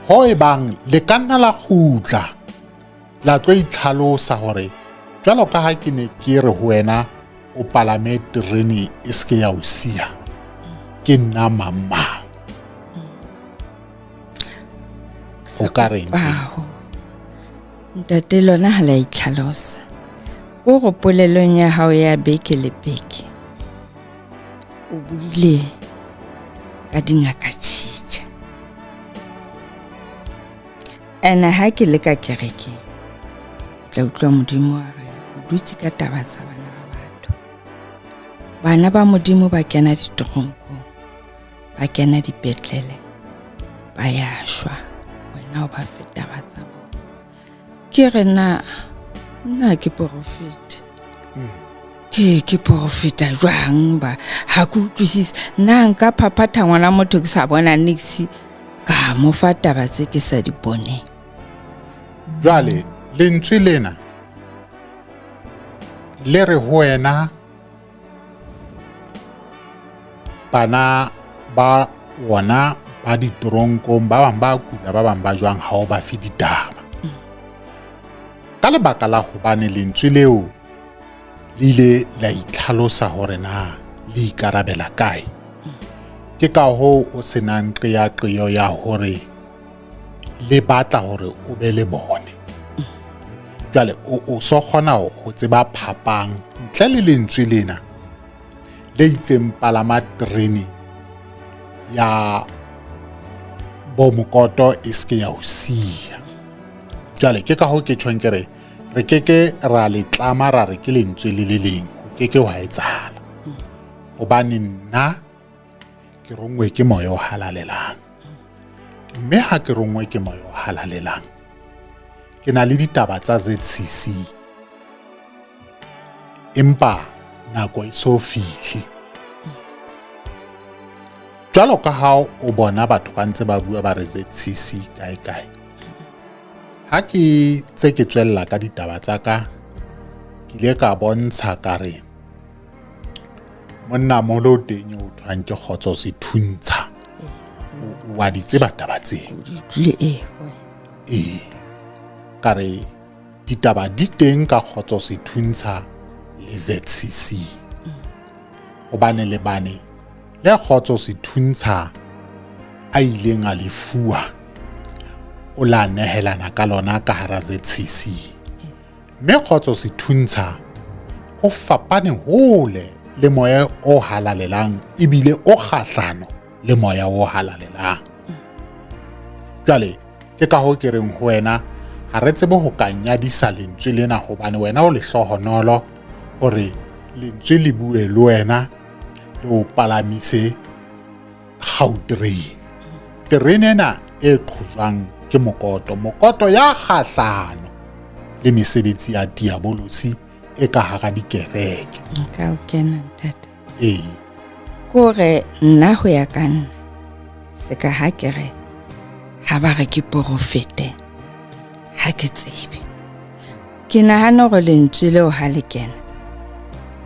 Ho e bang le ka nna la kgutla la tlo itlhalosa hore jwalo ka ha ke ne ke re ho wena o palame terene e se ke ya o siya, ke nna mang mang. O ka reng? Ntate lona ha la itlhalosa. Ko go polelong ya hao ya beke le beke o buile ka dingaka tšhitšha. Ene ha ke le ka kerekeng o tla utlwa Modimo a re o dutse ka taba tsa bana ba batho. Bana ba Modimo ba kena ditoronkong, ba kena dipetlele, ba ya shwa, wena o ba fe taba tsa bona. Ke re na nna ke porofeta. Ke porofeta jwang ba ha ke utlwisise. Nna nka phaphatha ngwana motho ke sa bona nix ka mo fa taba tse ke sa di boneng. Jwale lentswe lena le re ho wena bana ba wona ba ditoronkong, ba bang ba kula, ba bang ba jwang, ha o ba fe ditaba. Ka lebaka la hobane lentswe leo le ile la itlhalosa hore na le ikarabela kae, ke ka hoo o se nang qeyaqeyo ya hore le batla hore o be le bone. Jwale o so kgona ho tseba phapang ntle le lentswe lena le itseng palama terene ya bo mokoto e se ke ya o siya. Jwale ke ka hoo ke tjhong ke re re ke ke ra le tlama ra re ke lentswe le le leng, ho ke ke wa etsahala. Hobane nna ke rongwe ke moya o halalelang, mme ha ke rongwe ke moya o halalelang ke na le ditaba tsa ZCC, empa nako e so fihle. Jwalo ka ha o bona batho ba ntse ba bua ba re ZCC kae kae, ha ke tse ke tswella ka ditaba tsa ka, ke ile ka bontsha ka re monna moholo o teng o thwang ke Kgotso Sethuntsha, wa di tseba taba tseo? Ee, ka re ditaba di teng ka Kgotso Sethuntsha le ZCC, hobane lebane le Kgotso Sethuntsha a ileng a le fuwa o la nehelana ka lona ka hara ZCC. Mme Kgotso Sethuntsha o fapane hole le moya o halalelang ebile o kgahlano le moya o halalelang. Jwale ke ka hoo ke reng ho wena ha re tsebe ho ka nyadisa lentswe lena, hobane wena o lehlohonolo hore lentswe le bue le wena le o palamise Gautrain. Terene ena e qhojwang ke mokoto, mokoto ya kgahlano le mesebetsi ya diabolosi e ka hara dikereke. Nka o kena ntate. Ee. Kore nna ho ya ka nna, se ka ha ke re ha ba re ke porofete, ha ke tsebe. Ke nahana hore lentswe leo ha le kena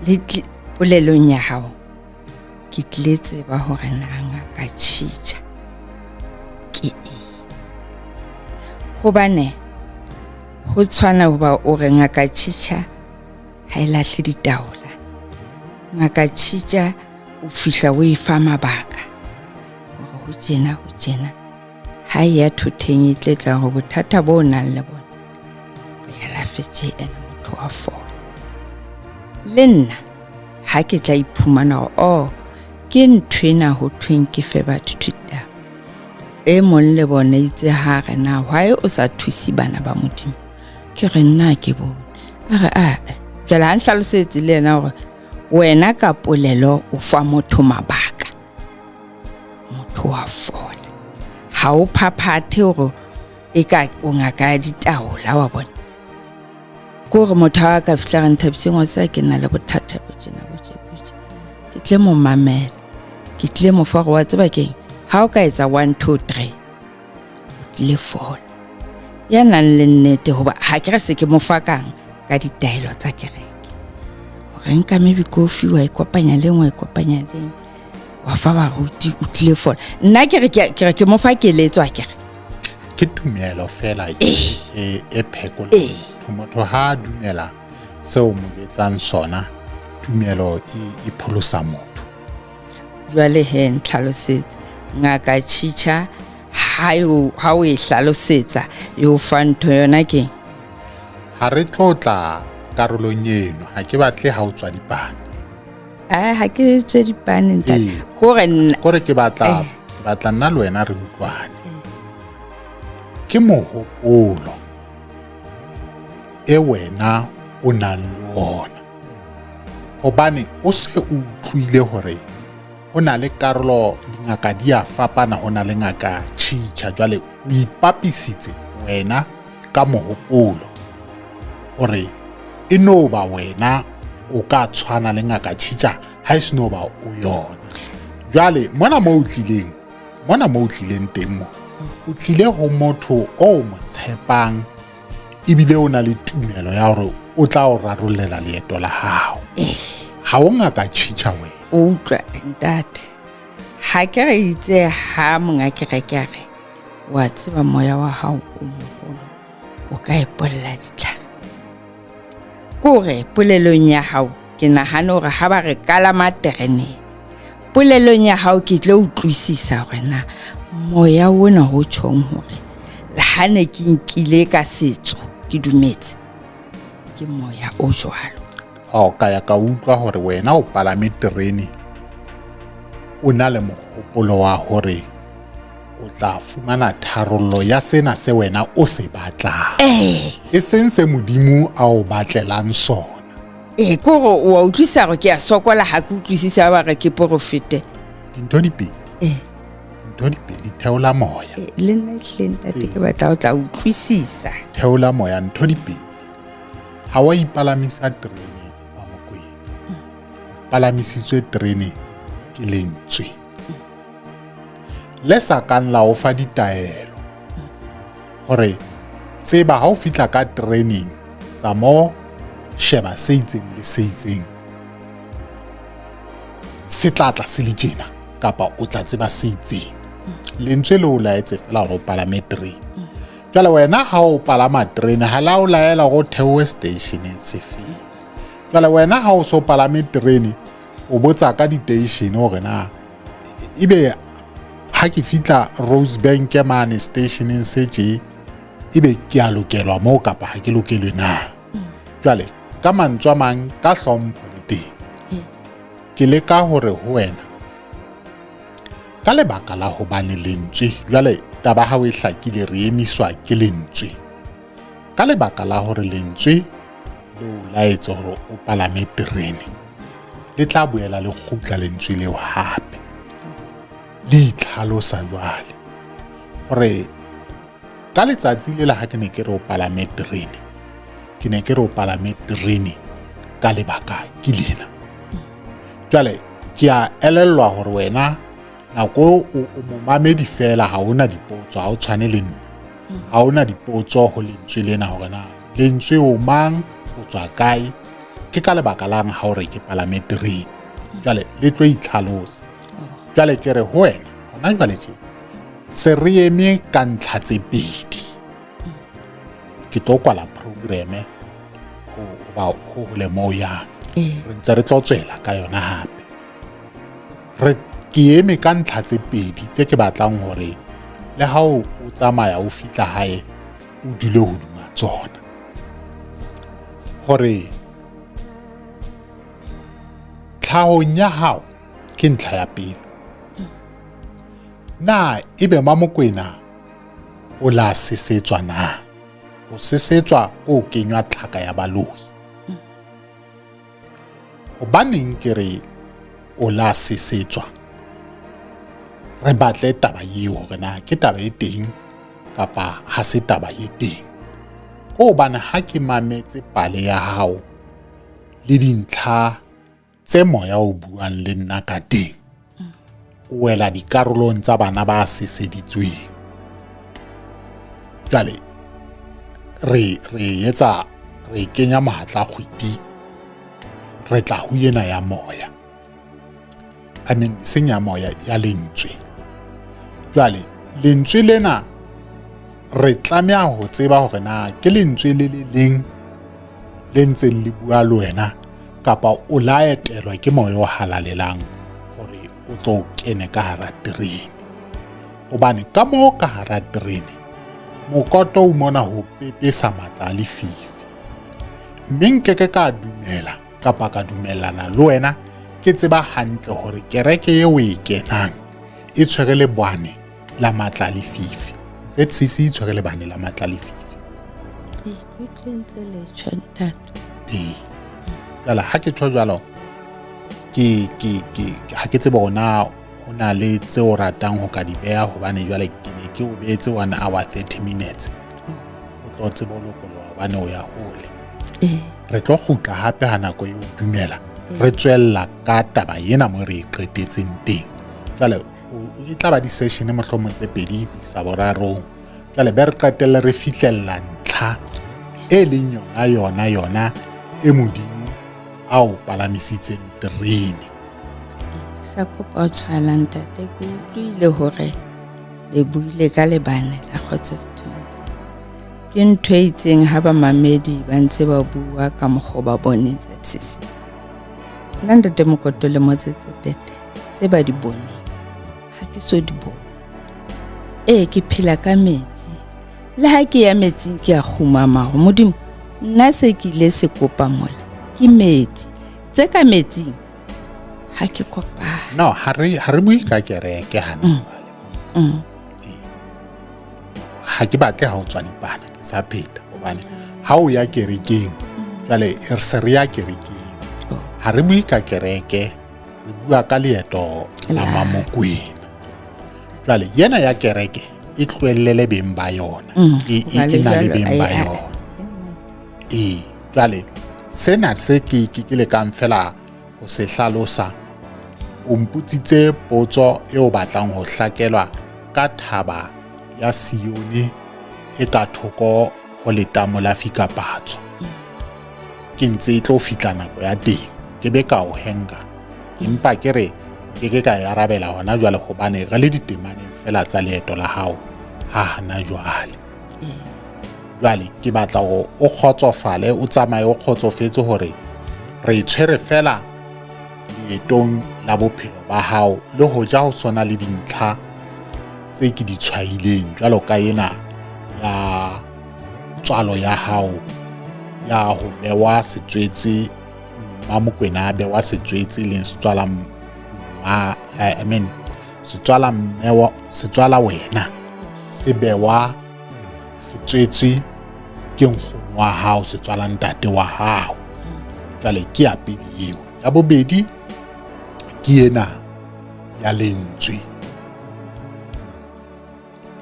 le polelong ya hao, ke tlile tseba hore na ngaka tjhitjha ke eng. Hobane ho tshwana hoba o re ngaka tjhitjha ha e lahle ditaola. Ngaka tjhitjha o fihla o e fa mabaka hore ho tjena ho tjena, ha e ya thotheng e tle tla hore bothata bo nang le bona bo ya lafetse ene motho wa fola. Le nna ha ke tla iphumana hore oh ke nthwena ho thweng ke fe batho thutaba, e mong le bone itse ha re na why o sa thuse bana ba Modimo, ke re nna ke bone. A re a jwale ha nhlalosetse le yena hore wena ka polelo o fa motho mabaka, motho wa fola. Ha o phaphathe hore e ka o ngaka ya ditaola, wa bona. Ke hore motho ha a ka fihla re Nthabiseng wa tseba ke na le bothata bo tjena bo tje bo tje, ke tle mo mamela, ke tlile mo fa hore wa tseba keng, ha o ka etsa 1 2 3 o tlile fola. Ya nang le nnete hoba ha ke re se ke mo fa kang, Ka ditaelo tsa kereke. Hore nka maybe kofi wa e kopanya le nngwe, e kopanya le nngwe, wa fa baruti, o tlile fola. Nna ke re ke re ke mo fa keletso a kere. Ke tumelo fela e phekola motho. Motho ha a dumela seo mo jwetsang sona, tumelo e pholosa motho. Jwale he ntlhalosetse ngaka Chicha, ha o e hlalosetsa e o fa ntho yona keng? Ha re tlo tla karolong eno, ha ke batle ha o tswa dipane. Ha ke tswe dipane ntate. Kore kore ke batla ke batla nna le wena re utlwane. Ke mohopolo e wena o nang le ona, hobane o se o utlwile hore ho na le karolo dingaka di a fapana, ho na le ngaka Chicha. Jwale o ipapisitse wena ka mohopolo hore e no ba wena o ka tshwana le ngaka Chicha ha e se no ba o yona. Jwale mona mo o tlileng, mona mo o tlileng teng mo, o tlile ho motho o mo tshepang ebile o na le tumelo ya hore o tla o rarollela leeto la hao. Ha o ngaka Chicha wena. O utlwa ntate, ha ke re itse ha monga kereke a re wa tseba moya wa hao o moholo o ka epolla ditlhare. Kore polelong ya hao ke nahane hore ha ba re kalama tereneng, polelong ya hao ke tlo utlwisisa hore na moya ona ho tjhong hore le ha ne ke nkile ka setso ke dumetse ke moya o jwalo. O ka ya ka utlwa hore wena o palame terene o na le mohopolo wa hore o tla fumana tharollo ya sena se wena o se batlang, e seng se Modimo a o batlelang sona. Kore o a utlwisisa hore ke a sokola ha ke utlwisisa ba re ke porofete. Dintho di pedi. Dintho di pedi, theola moya. Le nna ehlile ntate ke batla o tla utlwisisa. Theola moya, ntho di pedi. Ha wa ipalamisa terene Mamokwena. O palamisitswe terene ke lentswe le sa kang la o fa ditaelo hore tseba ha o fihla ka tereneng tsa mo sheba se itseng le se itseng se tla tla se le tjena, kapa o tla tseba se itseng. Lentswe le o laetse fela hore o palame terene. Jwale wena ha o palama terene ha la o laela hore o theohe stationeng sefeng. Jwale wena ha o so palame terene o botsa ka diteishene hore na ebe ha ke fihla Rosebank mane stationeng se tje ebe ke a lokelwa moo kapa ha ke lokelwe na. Jwale ka mantswe a mang, ka hlompho le teng, ke leka hore ho wena ka lebaka la hobane lentswe, jwale taba ha o e hlakile, re emiswa ke lentswe. Ka lebaka la hore lentswe le o laetse hore o palame terene, le tla boela le kgutla lentswe leo hape le itlhalosa jwale hore ka letsatsi le la ha ke ne ke re o palame terene, ke ne ke re o palame terene ka lebaka ke lena. Jwale ke a elellwa hore wena nako o momamedi fela, ha ona dipotso, ha o tshwane le nna, ha ona dipotso ho lentswe lena hore na lentswe o mang, o tswa kae, ke ka lebaka lang ha o re ke palame terene. Jwale le tlo itlhalosa. Jwale ke re ho wena hona jwale tje se re eme ka ntlha tse pedi. Ke tlo kwala programme hoba ho hole moo yang, re ntse re tlo tswela ka yona hape. Re ke eme ka ntlha tse pedi tse ke batlang hore le ha o tsamaya o fihla hae o dule hodima tsona, hore tlhahong ya hao ke ntlha ya pele. Na ebe Mamokwena o la sesetswa na? Ho sesetswa ko kenywa tlhaka ya baloi. Hobaneng ke re o la sesetswa? Re batle taba eo hore na ke taba e teng kapa ha se taba e teng. Ko hobane ha ke mametse pale ya hao le dintlha tse moya o buang le nna ka teng, o wela dikarolong tsa bana ba seseditsweng. Jwale re etsa Re e kenya mohatla kgwiti, re tla ho ena ya moya. I mean, seng ya moya, ya lentswe. Jwale lentswe lena re tlameha ho tseba hore na ke lentswe le le leng le ntseng le bua le wena kapa o laetelwa ke moya o halalelang hore o tlo kene ka hara terene. Hobane ka moo ka hara terene mokoto o mona ho pepesa matla a lefifi. Mme nkeke ka dumela kapa ka dumellana le wena ke tseba hantle hore kereke eo e kenang e tshwere lebwane la matla a lefifi. ZCC e tshwere lebane la matla a lefifi. Ee. Jwale ha ke tjho jwalo ke ke ke ha ke tsebe hore na ho na le tse o ratang ho ka di beha hobane jwale ke ne ke o beetse 1 hour 30 minutes. O tlo tsebe ho lokoloha hobane o ya hole. Re tlo kgutla hape ha nako e o dumela. Re tswella ka taba ena mo re e qetetseng teng. Jwale e tla ba di-session mohlomong tse pedi ho isa borarong. Jwale be re qetelle re fihlella ntlha e leng yona yona yona e Modimo a o palamisitseng terene. Sa kopa o tshwala ntate, ke utlwile hore le buile ka lebane la Kgotso Sethunzi. Ke ntho e itseng ha bamamedi ba ntse ba bua ka mokgwa ba boneng ZCC. Nna ntate Mokoto le Motsetse Tete tse ba di boneng ha ke so di bone. Ee, ke phela ka metsi. Le ha ke ya metsing ke a kgumama hore Modimo nna se ke ile se kopa mola ke metsi. Tse ka metsing ha ke kopane. No, ha re bue ka kereke hana jwale. Ha ke batle ha o tswa dipana ke sa pheta hobane ha o ya kerekeng jwale re se re ya kerekeng. Ha re bue ka kereke, re bua ka leeto la Mamokwena. Jwale yena ya kereke e tlohellele beng ba yona. E na le beng ba yona. Ee, jwale sena se ke ke lekang fela ho se hlalosa, o mpotsitse potso e o batlang ho hlakelwa ka thaba ya Sione e ka thoko ho letamo la Fikapatswa. Ke ntse e tlo fihla nako ya teng, ke be ka o henga. Empa ke re ke ke ka e arabela hona jwale hobane re le ditemaneng fela tsa leeto la hao ha hana jwale. Jwale ke batla hore o kgotsofale, o tsamaye o kgotsofetse hore re tshwere fela leetong la bophelo ba hao le hoja ho sona le dintlha tse ke di tshwaileng jwalo ka ena ya tswalo ya hao ya ho bewa setswetse, Mmamokwena a bewa setswetse leng setswala mma, I mean setswala mme, setswala wena se bewa setswetse ke nkgono wa hao, setswala ntate wa hao. Jwale ke ya pele eo. Ya bobedi ke ena ya lentswe.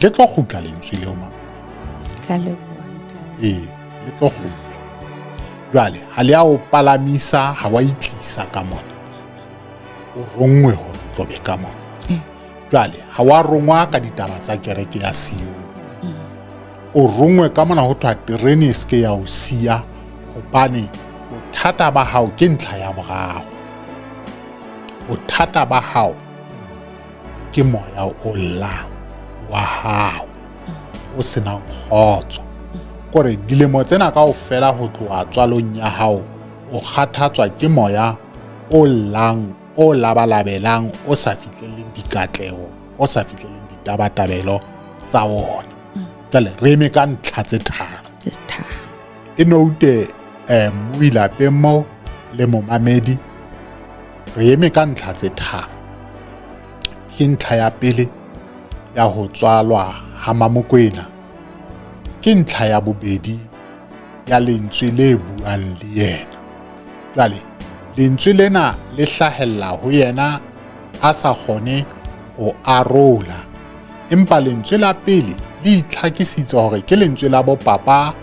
Le tlo kgutla lentswe leo mama. Ka leboha. Ee, le tlo kgutla. Jwale ha le a o palamisa, ha wa itlisa ka mona. O rongwe hore o tlo be ka mona. Jwale ha wa rongwa ka ditaba tsa kereke ya Sione. O rongwe ka mona ho thwa terene e seke ya o siya hobane bothata ba hao ke ntlha ya boraro. Bothata ba hao ke moya o llang wa hao o senang kgotso. Kore dilemo tsena kaofela ho tloha tswalong ya hao o kgathatswa ke moya o llang, o labalabelang, o sa fihlelleng dikatleho, o sa fihlelleng ditabatabelo tsa wona. Jwale re eme ka ntlha tse tharo. E noute mmui lapeng moo le momamedi, re eme ka ntlha tse tharo. Ke ntlha ya pele ya ho tswalwa ha Mamokwena, ke ntlha ya bobedi ya lentswe le buang le yena. Jwale lentswe lena le hlahella ho yena a sa kgone ho arola, empa lentswe la pele le itlhakisitse hore ke lentswe la bopapa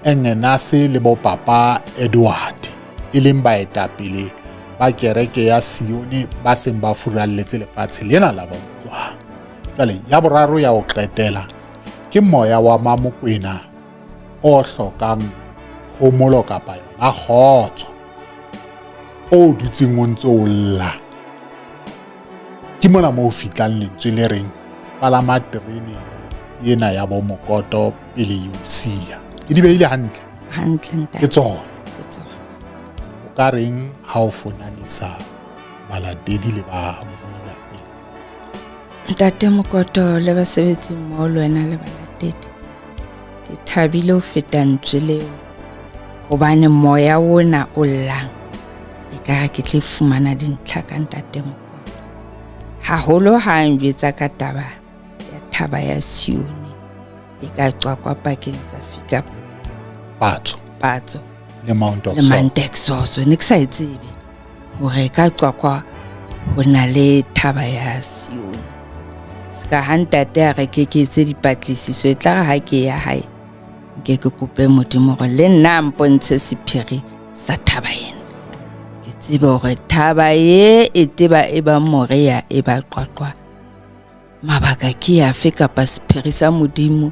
Engenase le bopapa Edward, e leng baetapele ba kereke ya Sione ba seng ba furalletse lefatshe lena la ba utlwang. Jwale ya boraro ya ho qetela ke moya wa Mamokwena o hlokang phomolo kapa yona kgotso o dutseng o ntse o lla. Ke mona moo fitlang lentswe le reng palama terene ena ya bo Mokoto pele e o siya. Ke di beile hantle? Hantle ntate. Ke tsona. Ke tsona. O ka reng ha o fonanisa balatedi le ba bui lapeng? Ntate Mokoto le basebetsi mmoho le wena le balatedi, ke thabile ho feta ntswe leo, hobane moya ona o llang ekare ke tle fumana dintlha ka ntate Mokoto. Haholo ha a njwetsa ka taba ya thaba ya Sione e ka qwaqwa pakeng tsa Fika Patso Patso le Mount le Mount Exoso. Ne ke sa e tsebe hore ka qwaqwa ho na le thaba ya Sione. Ska ha ntate a re ke ke etse dipatlisiso, e tla re ha ke ya hae nke ke kope Modimo hore le nna a mpontshe sephiri sa thaba ena, ke tsebe hore thaba ye e teba e ba Morea e ba Qwaqwa mabaka ke afe, kapa sephiri sa Modimo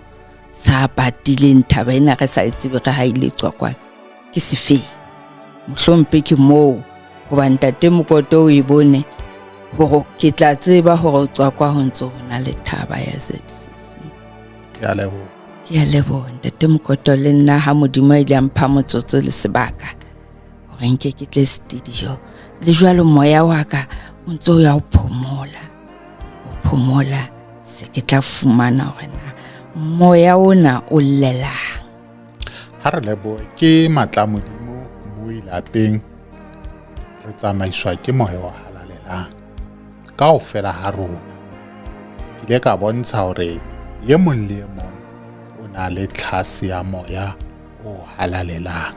sa patileng thaba ena re sa e tsebe re ha ile Qwaqwa ke sefeng. Mohlompe ke moo hoba ntate Mokoto o e bone hore ke tla tseba hore Qwaqwa ho ntse ho na le thaba ya ZCC. Ke a leboha. Ke a leboha ntate Mokoto, le nna ha Modimo a ile a mpha motsotso le sebaka hore nke ke tle studio, le jwalo moya wa ka o ntse o ya o phomola, o phomola, se ke tla fumana hore na moya ona o llelang. Ha re lebohe ke matla Modimo moi lapeng, re tsamaiswa ke moya o halalelang kaofela ha rona. Ke ile ka bontsha hore ye mong le e mong o na le tlhase ya moya o halalelang.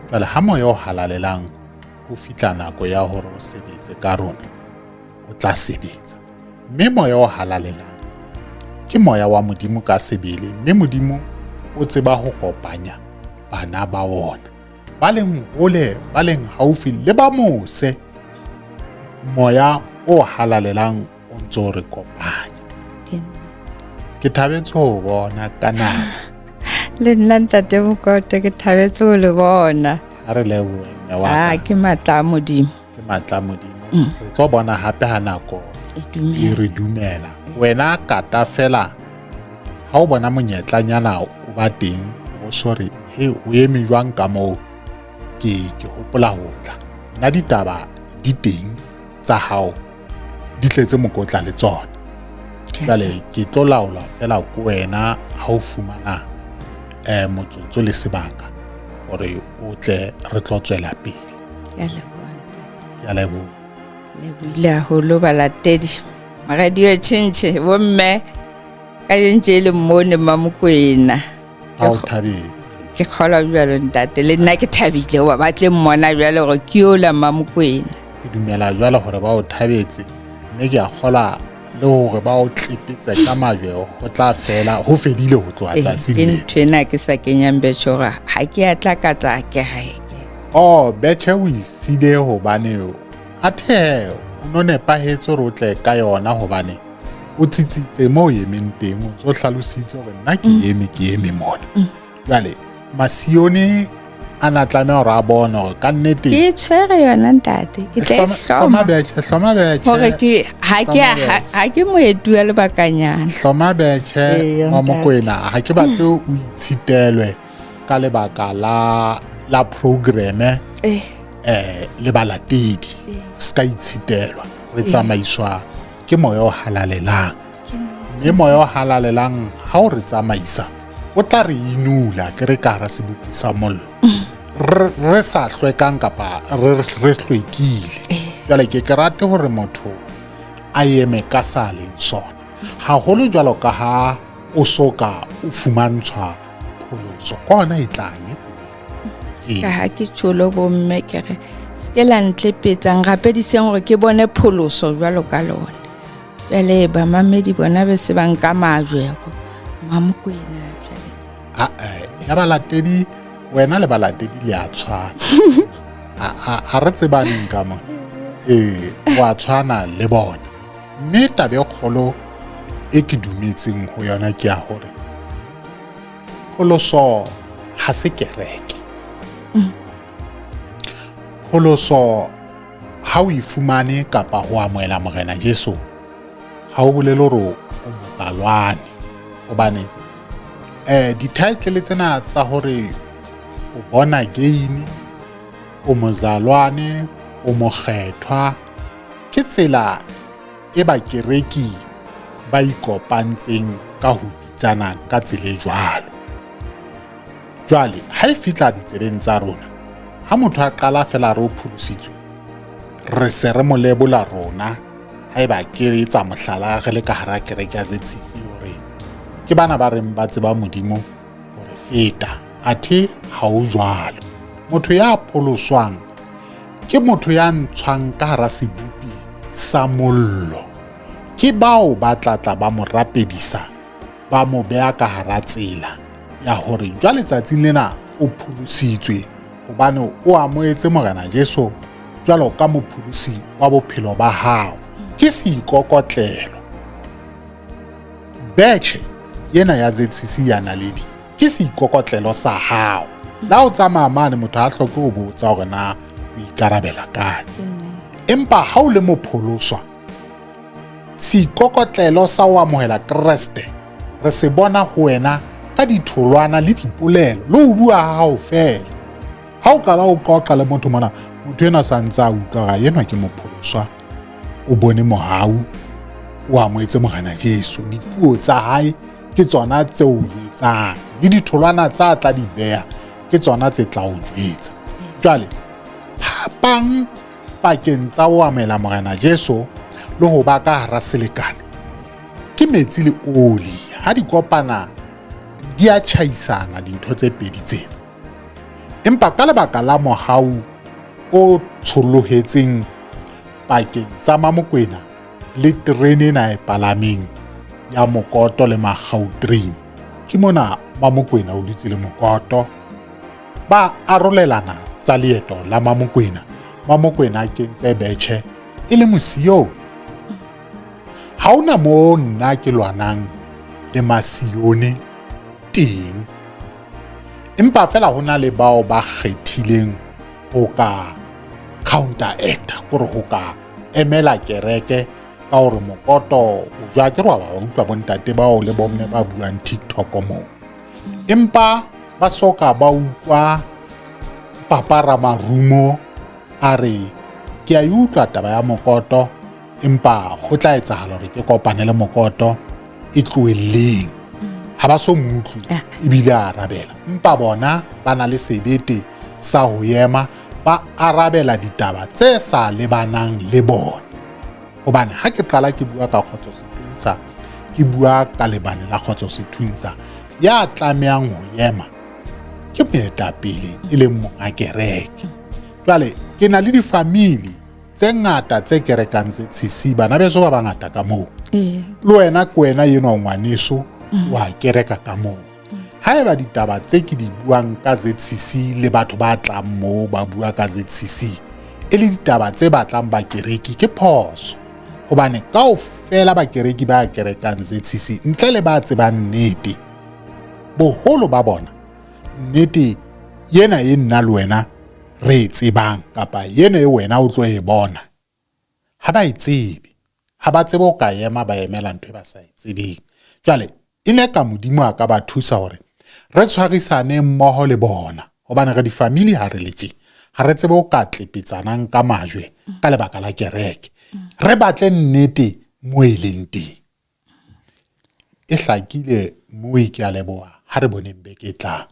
Jwale ha moya o halalelang o fihla nako ya hore o sebetse ka rona, o tla sebetsa. Mme moya o halalelang ke moya wa Modimo ka sebele, mme Modimo o tseba ho kopanya bana ba wona ba leng hole, ba leng haufi le ba mose. Moya o halalelang o ntse o re kopanya. Ke thabetse ho bona ka nako. Le nna ntate Mokoto ke thabetse ho le bona. Ha re lebohe mme wa ka. Ke matla a Modimo. Ke matla a Modimo. Re tlo bona hape ha nako e re dumela. Wena kata fela ha o bona monyetlanyana o ba teng, o bo sorry, he o eme jwang ka moo, ke hopola ho tla. Nna ditaba di teng tsa hao, di tletse mokotla le tsona. Jwale ke tlo laola fela ko wena ha o fumana motsotso le sebaka hore o tle re tlo tswela pele. Ke a leboha ntate. Ke a leboha. Lebohile haholo balatedi. Radio Tjhentjhe bomme ka jentje le mmone Mmamokwena. Ha o thabetse. Ke kgolwa jwalo ntate, le nna ke thabile hoba ba tle mmona jwale hore ke yola Mmamokwena. Ke dumela jwale hore ba o thabetse, mme ke a kgolwa le hore ba o tlepetse ka majwe ho tla fela, ho fedile ho tloha tsatsing le. Ke ntho ena ke sa kenyang betjhe hore ha ke a tla ka tsa kereke. Oh, betjhe o isile hobane athe o no nepahetse hore o tle ka yona, hobane o tsitsitse moo o emeng teng, o ntso hlalositse hore nna ke eme, ke eme mona. Jwale Masione a na tlameha hore a bone hore ka nnete ke tshwere yona ntate, ke tla e hloma betjhe, hloma betjhe hore ke ha ke moeti wa lebakanyana. Hloma betjhe Mmamokwena, ha ke batle o itshitelwe ka lebaka la programme le balatedi. Se ka itshitelwa, re tsamaiswa ke moya o halalelang. Mme moya o halalelang ha o re tsamaisa o tla re inula ke re ka hara sebopi sa mollo, re sa hlwekang kapa re hlwekile. Jwale ke rate hore motho a eme ka sa leng sona, haholo jwalo ka ha o so ka o fumantshwa pholoso, ke hona e tlang e tseleng. Ka ha ke tjholo bomme ke re se ke la ntlepetsang, rapediseng hore ke bone pholoso jwalo ka lona. Jwale bamamedi bona be se ba nka majwe Mmamokwena jwale. Ya balatedi, wena le balatedi le a tshwana. A re tsebaneng ka mona. Wa tshwana le bona. Mme taba e kgolo e ke dumetseng ho yona ke ya hore pholoso ha se kereke. Pholoso ha o e fumane kapa ho amohela Morena Jesu ha o bolele hore o mozalwane, hobane di-title tsena tsa hore o born again, o mozalwane, o mokgethwa, ke tsela e bakereki ba ikopantseng ka ho bitsana ka tsela e jwalo. Jwale ha e fihla ditsebeng tsa rona, ha motho a qala fela re o pholositswe, re se re mo lebola rona. Haeba ke etsa mohlala re le ka hara kereke ya ZCC hore ke bana ba reng ba tseba Modimo hore feta, athe ha o jwalo. Motho ya pholoswang ke motho ya ntshwang ka hara sebopi sa mollo. Ke bao ba tlatla ba mo rapedisa, ba mo beha ka hara tsela ya hore jwale tsatsing lena o pholositswe hobane o amohetse Morena Jesu jwalo ka mopholosi wa bophelo ba hao. Ke seikokotlelo. Betjhe ena ya ZCC ya Naledi ke seikokotlelo sa hao. La o tsamaya mane motho ha hloke ho botsa hore na o ikarabela kae. Empa ha o le mopholoswa, seikokotlelo sa ho amohela Kreste re se bona ho wena ka ditholwana le dipolelo le ho bua ha hao fela. Ha o qala o qoqa le motho mona, motho enwa sa ntse a utlwa hore enwa ke mopholoswa, o bone mohau, o amohetse Morena Jesu. Dipuo tsa hae ke tsona tse o jwetsang, le ditholwana tsa tla di beha ke tsona tse tla o jwetsa. Jwale phapang pakeng tsa ho amohela Morena Jesu le ho ba ka hara selekane ke metsi le oli. Ha di kopana di a tjhaisana dintho tse pedi tsena. Empa ka lebaka la mohau o tsholohetseng pakeng tsa Mamokwena le terene ena e palameng ya Mokoto le Magautrain, ke mona Mamokwena o dutse le Mokoto, ba arolelana tsa leeto la Mamokwena. Mamokwena a kentse betjhe e le mosione. Ha hona moo nna ke lwanang le Masione teng, empa fela ho na le bao ba kgethileng ho ka counteract, kore ho ka emela kereke ka hore Mokoto o jwa. Ke re wa ba utlwa bontate bao le bomme ba buang TikTok moo, empa ba soka ba utlwa Papa Ramarumo a re ke a e utlwa taba ya Mokoto, empa ho tla etsahala hore ke kopane le Mokoto e tlohelleng. Ha ba so mo utlwe ebile a arabela, empa bona ba na le sebete sa ho ema ba arabela ditaba tse sa lebanang le bona. Hobane ha ke qala ke bua ka Kgotso Sethuntsa, ke bua ka lebane la Kgotso Sethuntsa, ya tlamehang ho ema ke moetapele e leng monga kereke. Jwale ke na le difamili tse ngata tse kerekang ZCC, bana beso ba bangata ka moo. Le wena ke wena enwa ngwaneso wa kereka ka moo. Haeba ditaba tse ke di buang ka ZCC le batho ba tlang moo ba bua ka ZCC e le ditaba tse batlang bakereki, ke phoso. Hobane kaofela bakereki ba kerekang ZCC ntle le ba tsebang nnete, boholo ba bona nnete yena e nna le wena re e tsebang kapa yena e wena o tlo e bona, ha ba e tsebe. Ha ba tsebe ho ka ema ba emela ntho e ba sa e tsebeng. Jwale e ne ka Modimo a ka ba thusa hore re tshwarisane mmoho le bona, hobane re difamili ha re le tje, ha re tsebe ho ka tlepetsanang ka majwe ka lebaka la kereke. Re batle nnete mo e leng teng. E hlakile moi, ke a leboha. Ha re boneng beke e tlang.